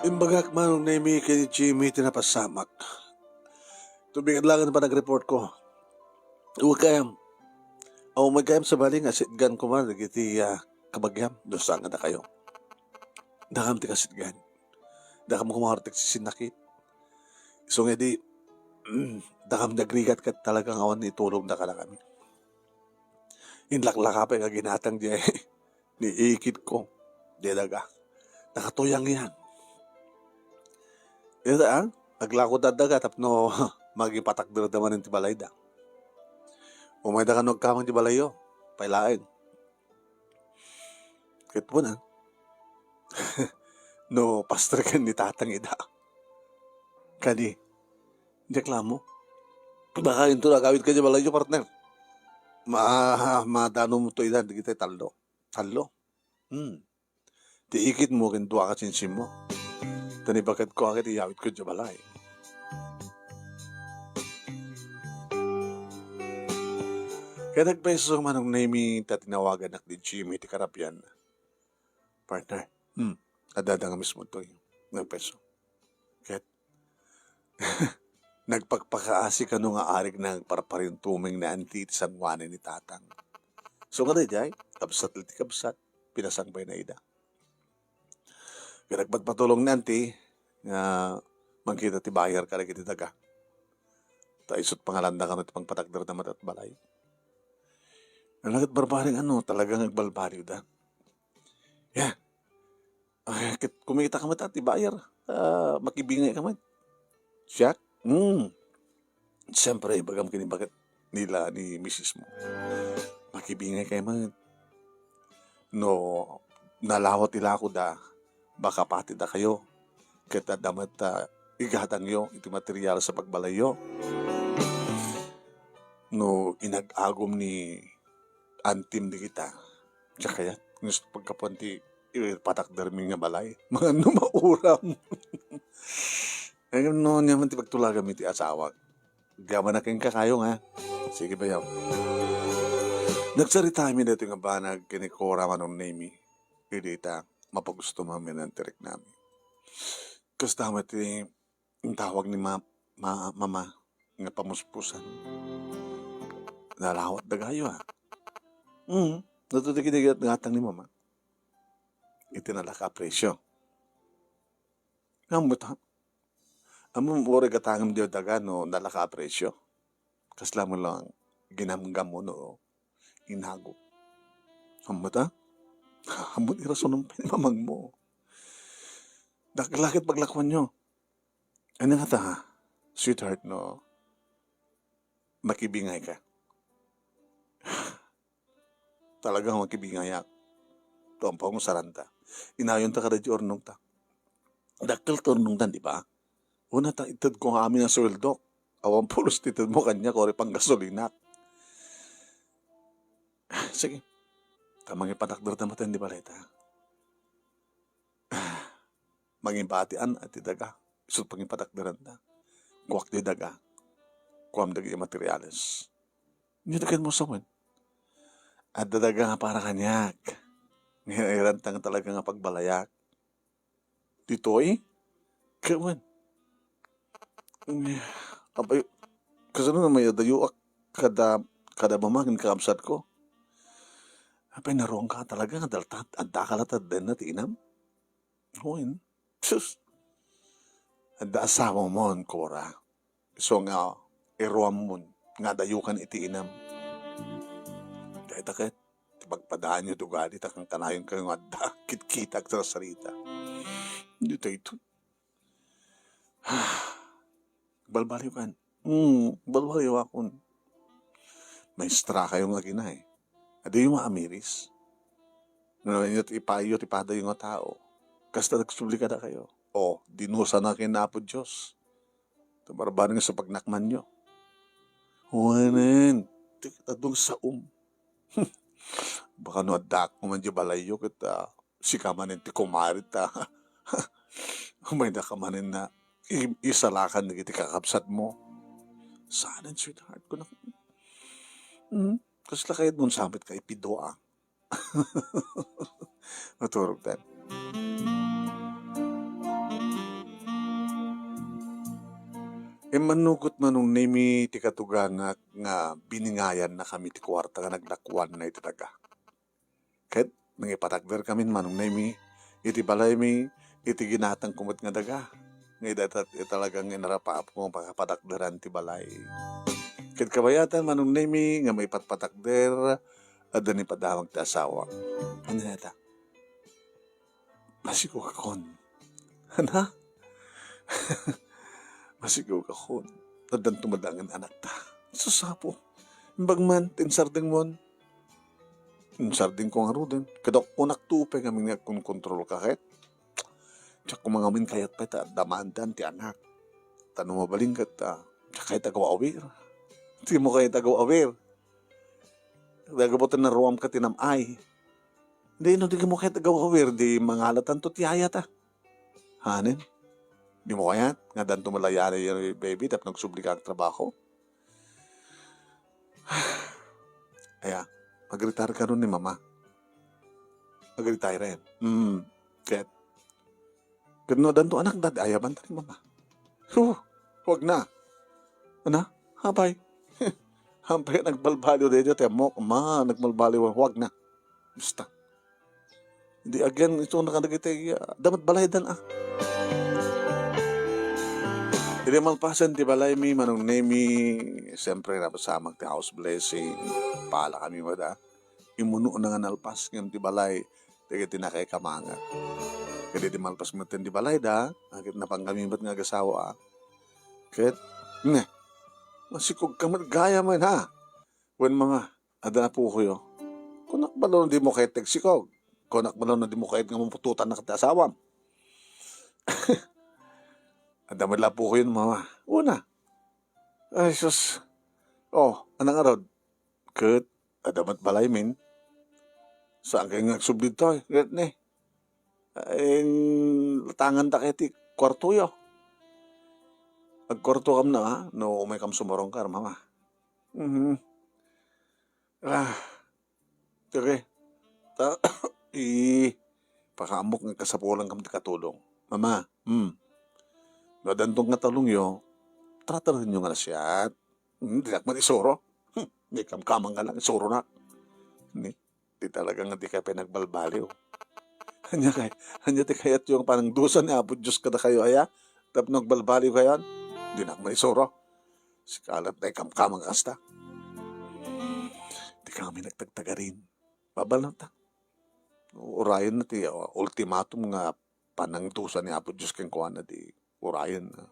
Imbagak Manong Nemi ken ni Jimmy ti napasamak. Tubig laeng panag-report ko. Uy, kayam. Aw, may kayam sabali nga sitgan koma dagiti, ah, kabagiam, no saan nga dakayo. Dakam ti kasitgan. Dakam koma ti sisinakit. Isu nga idi, dakam nagrigat ket talagang awan itulongda kadakami. Inlaklaka pay nga ginatang diay ni ikit ko, diay daga. Nakatuyang iyan. Ita, ah, aglako da daga tapno magipatakderda manen ti balayda. Umayda kano agkamang ti balayyo, pay laeng. Ket kuna, no, pastor ken ni tatang ida. Kadi, diak lamo. Baka into agawid ka diay balayyo, partner. Ma-, madanonto ida, dagiti tallo. Tallo. Hmm. Ti ikitmo ken dua ka sinsinmo. Ta ni baketko a ket iyawidko diay balay. Ket nagpayso, Manong Nemy, ta tinawaganak ni Jimmy ti karabian. Partner, hmm, adda nga mismo toy. Nagpayso. Ket nagpakpakaasi kano nga arik nagparparintumeng ni Auntie iti sangoanan ni Tatang. So, nga daydiay, kabsat ti kabsat, pinasangbayna ida. Ket nagpatpatulong ni Auntie nga mangkita ti buyer kadagiti daga. Ta isut' pangalanda kano ti pangpatakderda met iti balay. Nalaket barbareng ano, talagang agbalbaliwda. Ya. Ay, ket kumita ka met ti buyer. Ah, makibingay ka met. Siak? Hmm. Siyempre, ibagam kini baket nila ni misis mo. Makibingay kayo met. No nalawat ti lakoda, baka pati da kayo. Ket adda met, ah, igatangyo iti material sa pagbalayyo. No inag-agum ni antim di kita, siak kayat, nga pagkapuan ti ipatakdermi nga balay. Mangano mauram. Ay, no, niya man ti pagtulaganmi ti asawak. Agyaman na kenka kayo nga. Sige, bayaw. Nagsaritami daytoy nga banag ken ni Cora, Manong Nemy. Idi ta, mapagusto mamin ang tirik namin. Kasta met ti intawag ni ma-, ma-, mama nga pamuspusan. Nalawat dagayo, ah. Mm, natutuki di gatang ni mama. Iti nalaka a presyo. Ammom ta. Ammom, uray gatangem diay daga no nalaka a presyo. Kasla mo lang ginamgam mo no inago. Ammom ta? Ammom irasonem pay ni mamang mo. Dakkel ket paglakuanyo. Ano nga ta, sweetheart, no? Makibingay ka. Talagang makibingayak. Tuang paungsaranta. Inayonta kada di urnongta. Dakkel ti urnongtan, di ba? Una ta, ited ko nga amin a suweldok. Awan pulos ti ited mo kaniak, uray panggasolinak. Sige. Ta mangipatakder ta maten di baleta. Mangibatian ti daga. Isut' pangipatakderanta. Kuak ti daga. Kuam dagiti materiales. Diyo ti ken mo sawen. Adda daga nga para kaniak. Ngayon, ay rantang talaga nga pagbalayak. Ditoy? Kawan. Abay, kasano na may adayo ak kada, kada mamangin kaabsat ko? Apay, naruang ka talaga nga daltat, adda ka latta den na ti inam? Wen. Sus. Adda asawa mo, Cora. Isu nga iruammon nga adayokan iti inam. Dayta ket, ti pagpadaanyo ti ugali ta kankanayon kayo nga adda kitkita agsarsarita. Ditoy ito. Balbaliw kan. Hmm, balbaliw akon. Maestra kayo nga agina, eh. Adayo maamiris. No, inyo ti ipayo ti padayo nga tao. Kasta nagsubli kada kayo. O, dinusa na ken Apo Dios. Tabarbaring sa pagnakmanyo. Wanen, ti adung saom. Baka no addak mo man di balayyo, ket, ah, sika manen ti kumari ta. Umay na ka manen na i-, isalakan dagiti kakabsat mo. Saanen, sweetheart, ko na. Hmm? Kasla kayat mo sapit ka ipidua. Maturog tayo. Immanugot Manong Nemy ti katugangak nga biningayan na kami ti kuarta nga naglakuan na iti daga. Ket nangipatakder kami Manong Nemy iti balaymi iti ginatang kumet nga daga. Nga ida ta-, talagang inarapap ko nga pakapatakderan ti balay. Ket kabayatan Manong Nemy nga maipatpatakder, adda ni padawag ti asawa. Ano na ta? Masigo ka kon. Ana? Masigo ka kon. Addan tumadangan anakta. Susapo. Imbag man, tinsardeng mon. Tinsardeng ko nga ruden. Kadok unak tupe nga minagkonkontrol ka ket. Diak ko mangamin kayat pay ta adda maandan ti anak. Ta no mabalin ket, ah, diak kayat agaw-awir. Di mo kayat agaw-awir. Dagabot na ruam ka tinam-ay. Di no, di mo kayat agaw-awir, di mangalatanto ti ayata. Hanen? Di mo kayat? Nga danto malayari yan, baby, tapno agsubli ka agtrabaho? Aya, mag-retire karon ni Mama. Mag-retire. Hmm, ket, ket no addanto anakda, di ayabanta ni Mama. Huh, huwag na. Ana, apay. Apay nagbalbaliw daydiay ti ammok, Ama, nagbalbaliw, huwag na. Basta. Di agian ito na kadagiti, ah, adda met balaydan, ah. Idi malpasen ti balaymi, Manong Nemi, siyempre, napasamak ti house blessing. Pala kami met, ah. Immuno na nga nalpas ngem ti balay, dagiti nakaikamangan. Ket idi malpas met ti balayda, ah, ket napan kami met nga agasawa, ah. Ket, ne, masikog ka met gayam, ha? Wen, Mama, adda apokoyo. Kunak balo no dimo kayat ti agsikog. Kunak balo no dimo kayat nga maputotannak ti asawam. Adda met la apokoyo, Mama. Una. Ay, sus. Oh, anang arod? Ket, adda met balaymin. Saan kayo nga agsubli ditoy? Ket ne. Ay, latanganta kayo ti kuartoyo. Agkuarto kam na, ha? No umay kam sumarungkar, Mama. Mhm. Ah, sige. Ta, i, pakaamok nga kasapulan kam ti katulong. Mama, hmm. No addanto nga tulongyo, tratarenyo nga nasiat. Hmm, dinak man isuro. Hmm, ni kamkamang nga lang, isuro na. Ni, di talaga nga di kayo pinagbalbaliw. Anya kay, anya ti kayatyo nga panangdusa ni Apo Diyos kadakayo, aya? Tapno agbalbaliw kayon? Dinak man isuro. Sika latta ti kamkamang kasta. Di kami nagtagtagarin. Babalna ta. Urayen na ti, uh, ultimatum nga panangdusa ni Apo Diyos kenkuana, di urayen na.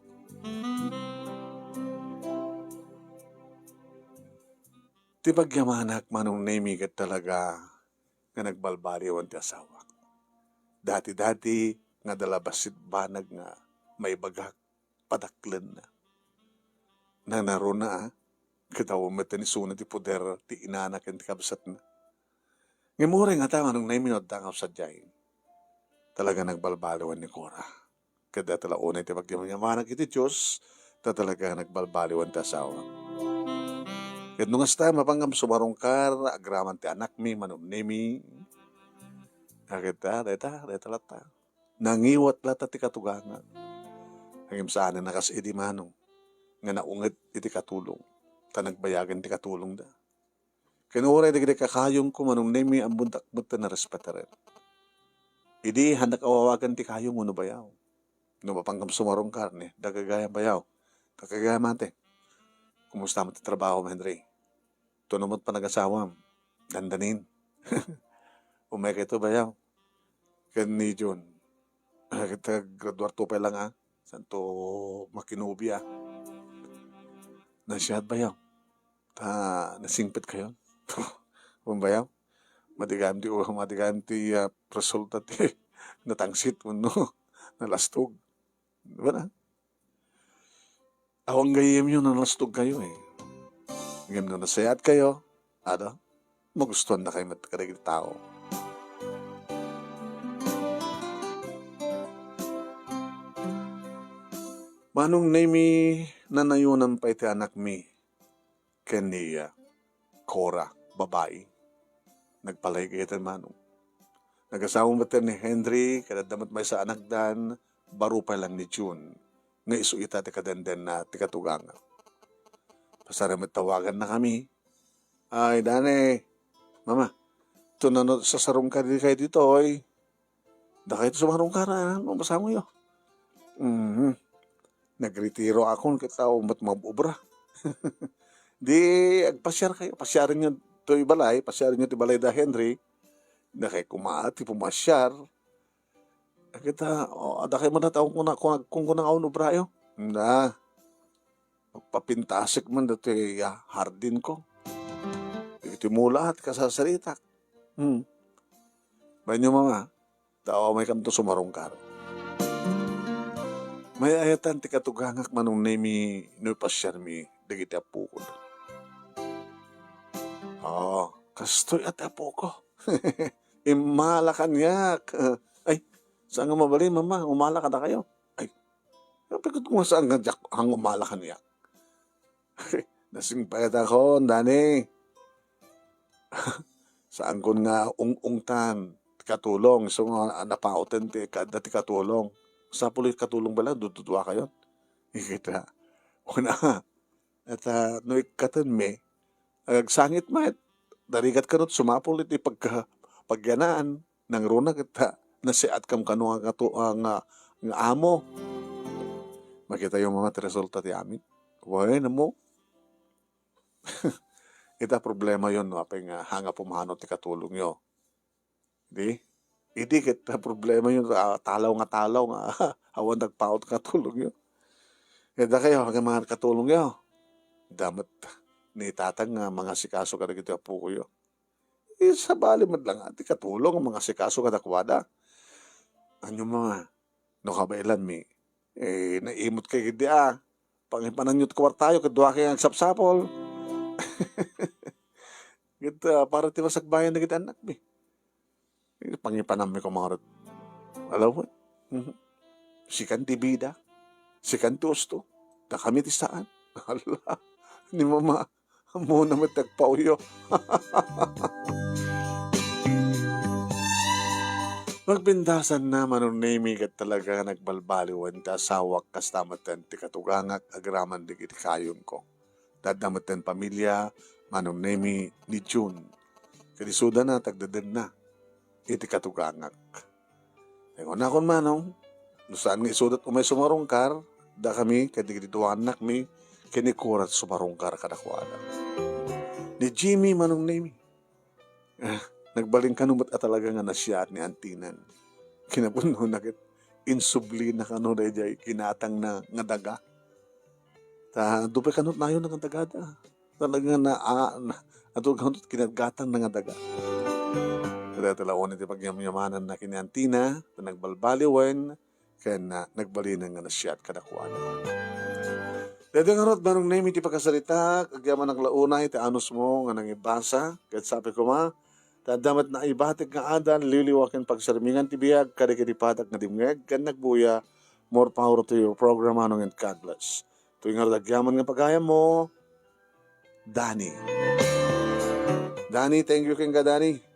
Ti pagyamanak, Manong Nemi, ket talaga nga nagbalbaliwan ti asawak. Dati-dati nga adda la bassit banag nga maibagak, padaklenna. Nanaruna, ah, ket awan met ni isuna ti poder ti inana ken ti kabsatna. Ngem uray ngata, Manong Nemi, no adda nga sadiay, talaga nagbalbaliwan ni Cora. Ket dayta la unay ti pagyamanak iti Dios, ta talaga nagbalbaliwan ti asawa. Ket no kasta, mapan nga sumarungkar agraman ti anakmi, Manong Nemi. Ket, ah, dayta, dayta latta. Nangiwat latta ti katugangak. Ngem saanen a kas idi, Manong, nga naunget iti katulong, ta nagbayagen ti katulongda. Ken uray dagiti kakayongko, Manong Nemi, ammodak met ti narespetaren. Idi, haandak a wawagan ti kayong wenno bayaw. No mapan nga sumarungkar, ne, dagagayam bayaw. Dagagayam ate. Kumusta met ti trabahom, Henry? Tuno met panagasawam? Dandanin. Umay kayto bayaw. Ken ni Jun. Ket graduar to pay lang, ah. Santo makinobia. Nasiat bayaw. Ta nasingpet kayon. Wen bayaw. Madigayam ti, madigayam ti, ah, resulta ti natangsit wenno nalastog. Di ba na? Awan gayyemyo no nalastog kayo, eh. Ngem no nasayaat kayo, ada, magustuhan na kayo met kadagiti tao. Manong Nemi, nanayonan pay ti anakmi ken ni, ah, Cora, babai. Nagpalaygayatan, Manong. Nagasawa met ni Henry, ket adda met maysa a anakdan, baro pay lang ni June, nga isu ita ti kadendenna ti katugangak. Pasar met tawagannakami. Ay, Dani, Mama, tuno no sasarungkar idi kayo ditoy. Dakayto sumarungkar, ah, no masangoyo. Mhm. Nagretiro akon ket awan met maobra. Di agpasiar kayo, pasiarenyo toy balay, pasiarenyo ti balay da Henry. Dakay koma ti pumasiar. Ket, ah, o, adda kayo met a tao kuna, kuna, kuna, kuna nga awan obrayo. Na, magpapintasek man datoy, ah, hardin ko. Iti mula ti kasasaritak. Hmm. Bayan nyo, Mama, ta awan met kayo sumarungkar. Mayayatan ti katugangak, Manong Nemi, no ipasiarmi dagiti apokon. Ah, kastoy a ti apoko. Immala kaniak. Ay, saan nga mabalin, Mama? Umala kadakayo. Ay, sabi ko, kung saan nga diak, ang umala kaniak. Nasingpetakon, Dani. Saankon nga ung-ungtan ti katulong, isu nga napauten ti kaadda ti katulong. Sapul ti katulong bala, dududua kayon. Kita. Una, et, ah, no ikkatenmi, agagsangit met. Narigat kano ti sumapul iti pagka-, pagyanaan, nangruna ket, ah, nasiatkam kano nga katu-, ah, nga, nga amo. Makitayo met ti resulta ti amin. Wen, ammo. Ita problemayo no apay nga hanga pumano ti katulongyo. Di? Idi ket problemayo, ah, talaw nga talaw nga awan nagpaut katulongyo. Ket dakayo, nga mga katulongyo, adda met ni tatang nga mangasikaso kadagiti apokoyo. Isabali met la nga ti katulong nga mangasikaso kadakuada. Ania man, no kabaelanmi, eh, naimut kay ketdi a. Pangipananyo ti kuartayo ket dua kay nga agsapsapul. Ket, ah, para ti masakbayan dagiti annakmi. Eh, pangipananmi koma ngarud. Alam mo? Mhm. Sikan ti bida. Sikan ti usto. Dakami ti saan. Hala. Ni mama. Ammona met ti agpaoyo. Pagpintasanna, Manong Nemi, ket talaga nagbalbaliwen ti asawak, kasta metten ti katugangak agraman dagiti kayonko. Adda metten pamilia, Manong Nemi, ni June. Ket isudana ti agdedenna iti katugangak. Ingunakon, Manong, no saan nga isudat umay sumarungkar, dakami, ket dagiti dua annakmi, ken ni Cora ti sumarungkar kadakuada. Ni Jimmy, Manong Nemi. Ah, nagbalin kano met a talaga nga nasiaat ni Antinan. Kinapudnona ket insublina kano daydiay ginatangna nga daga. Ta, adu pay kano nayon nga dagada. Talaga na, ah, na, adu kano kinagatangna nga daga. Dayta la unay ti pagyamyamananna ken ni Antina, ta nagbalbaliwen, ken, ah, nagbalinen nga nasiaat kadakuada. Daytoy ngarud, Manong Nemi, ti pakasaritak, agyamanak la unay ti anusmo nga nangibasa, ket sapay koma, ta adda met naibatik nga adal, liwliwa ken pagsarmingan ti biag kadagiti padak nga dimngeg ken nagbuya. More power to your program, Manong, and God bless. Toy ngarud agyaman nga pagayammo, Danny. Danny, thank you kenka, Danny.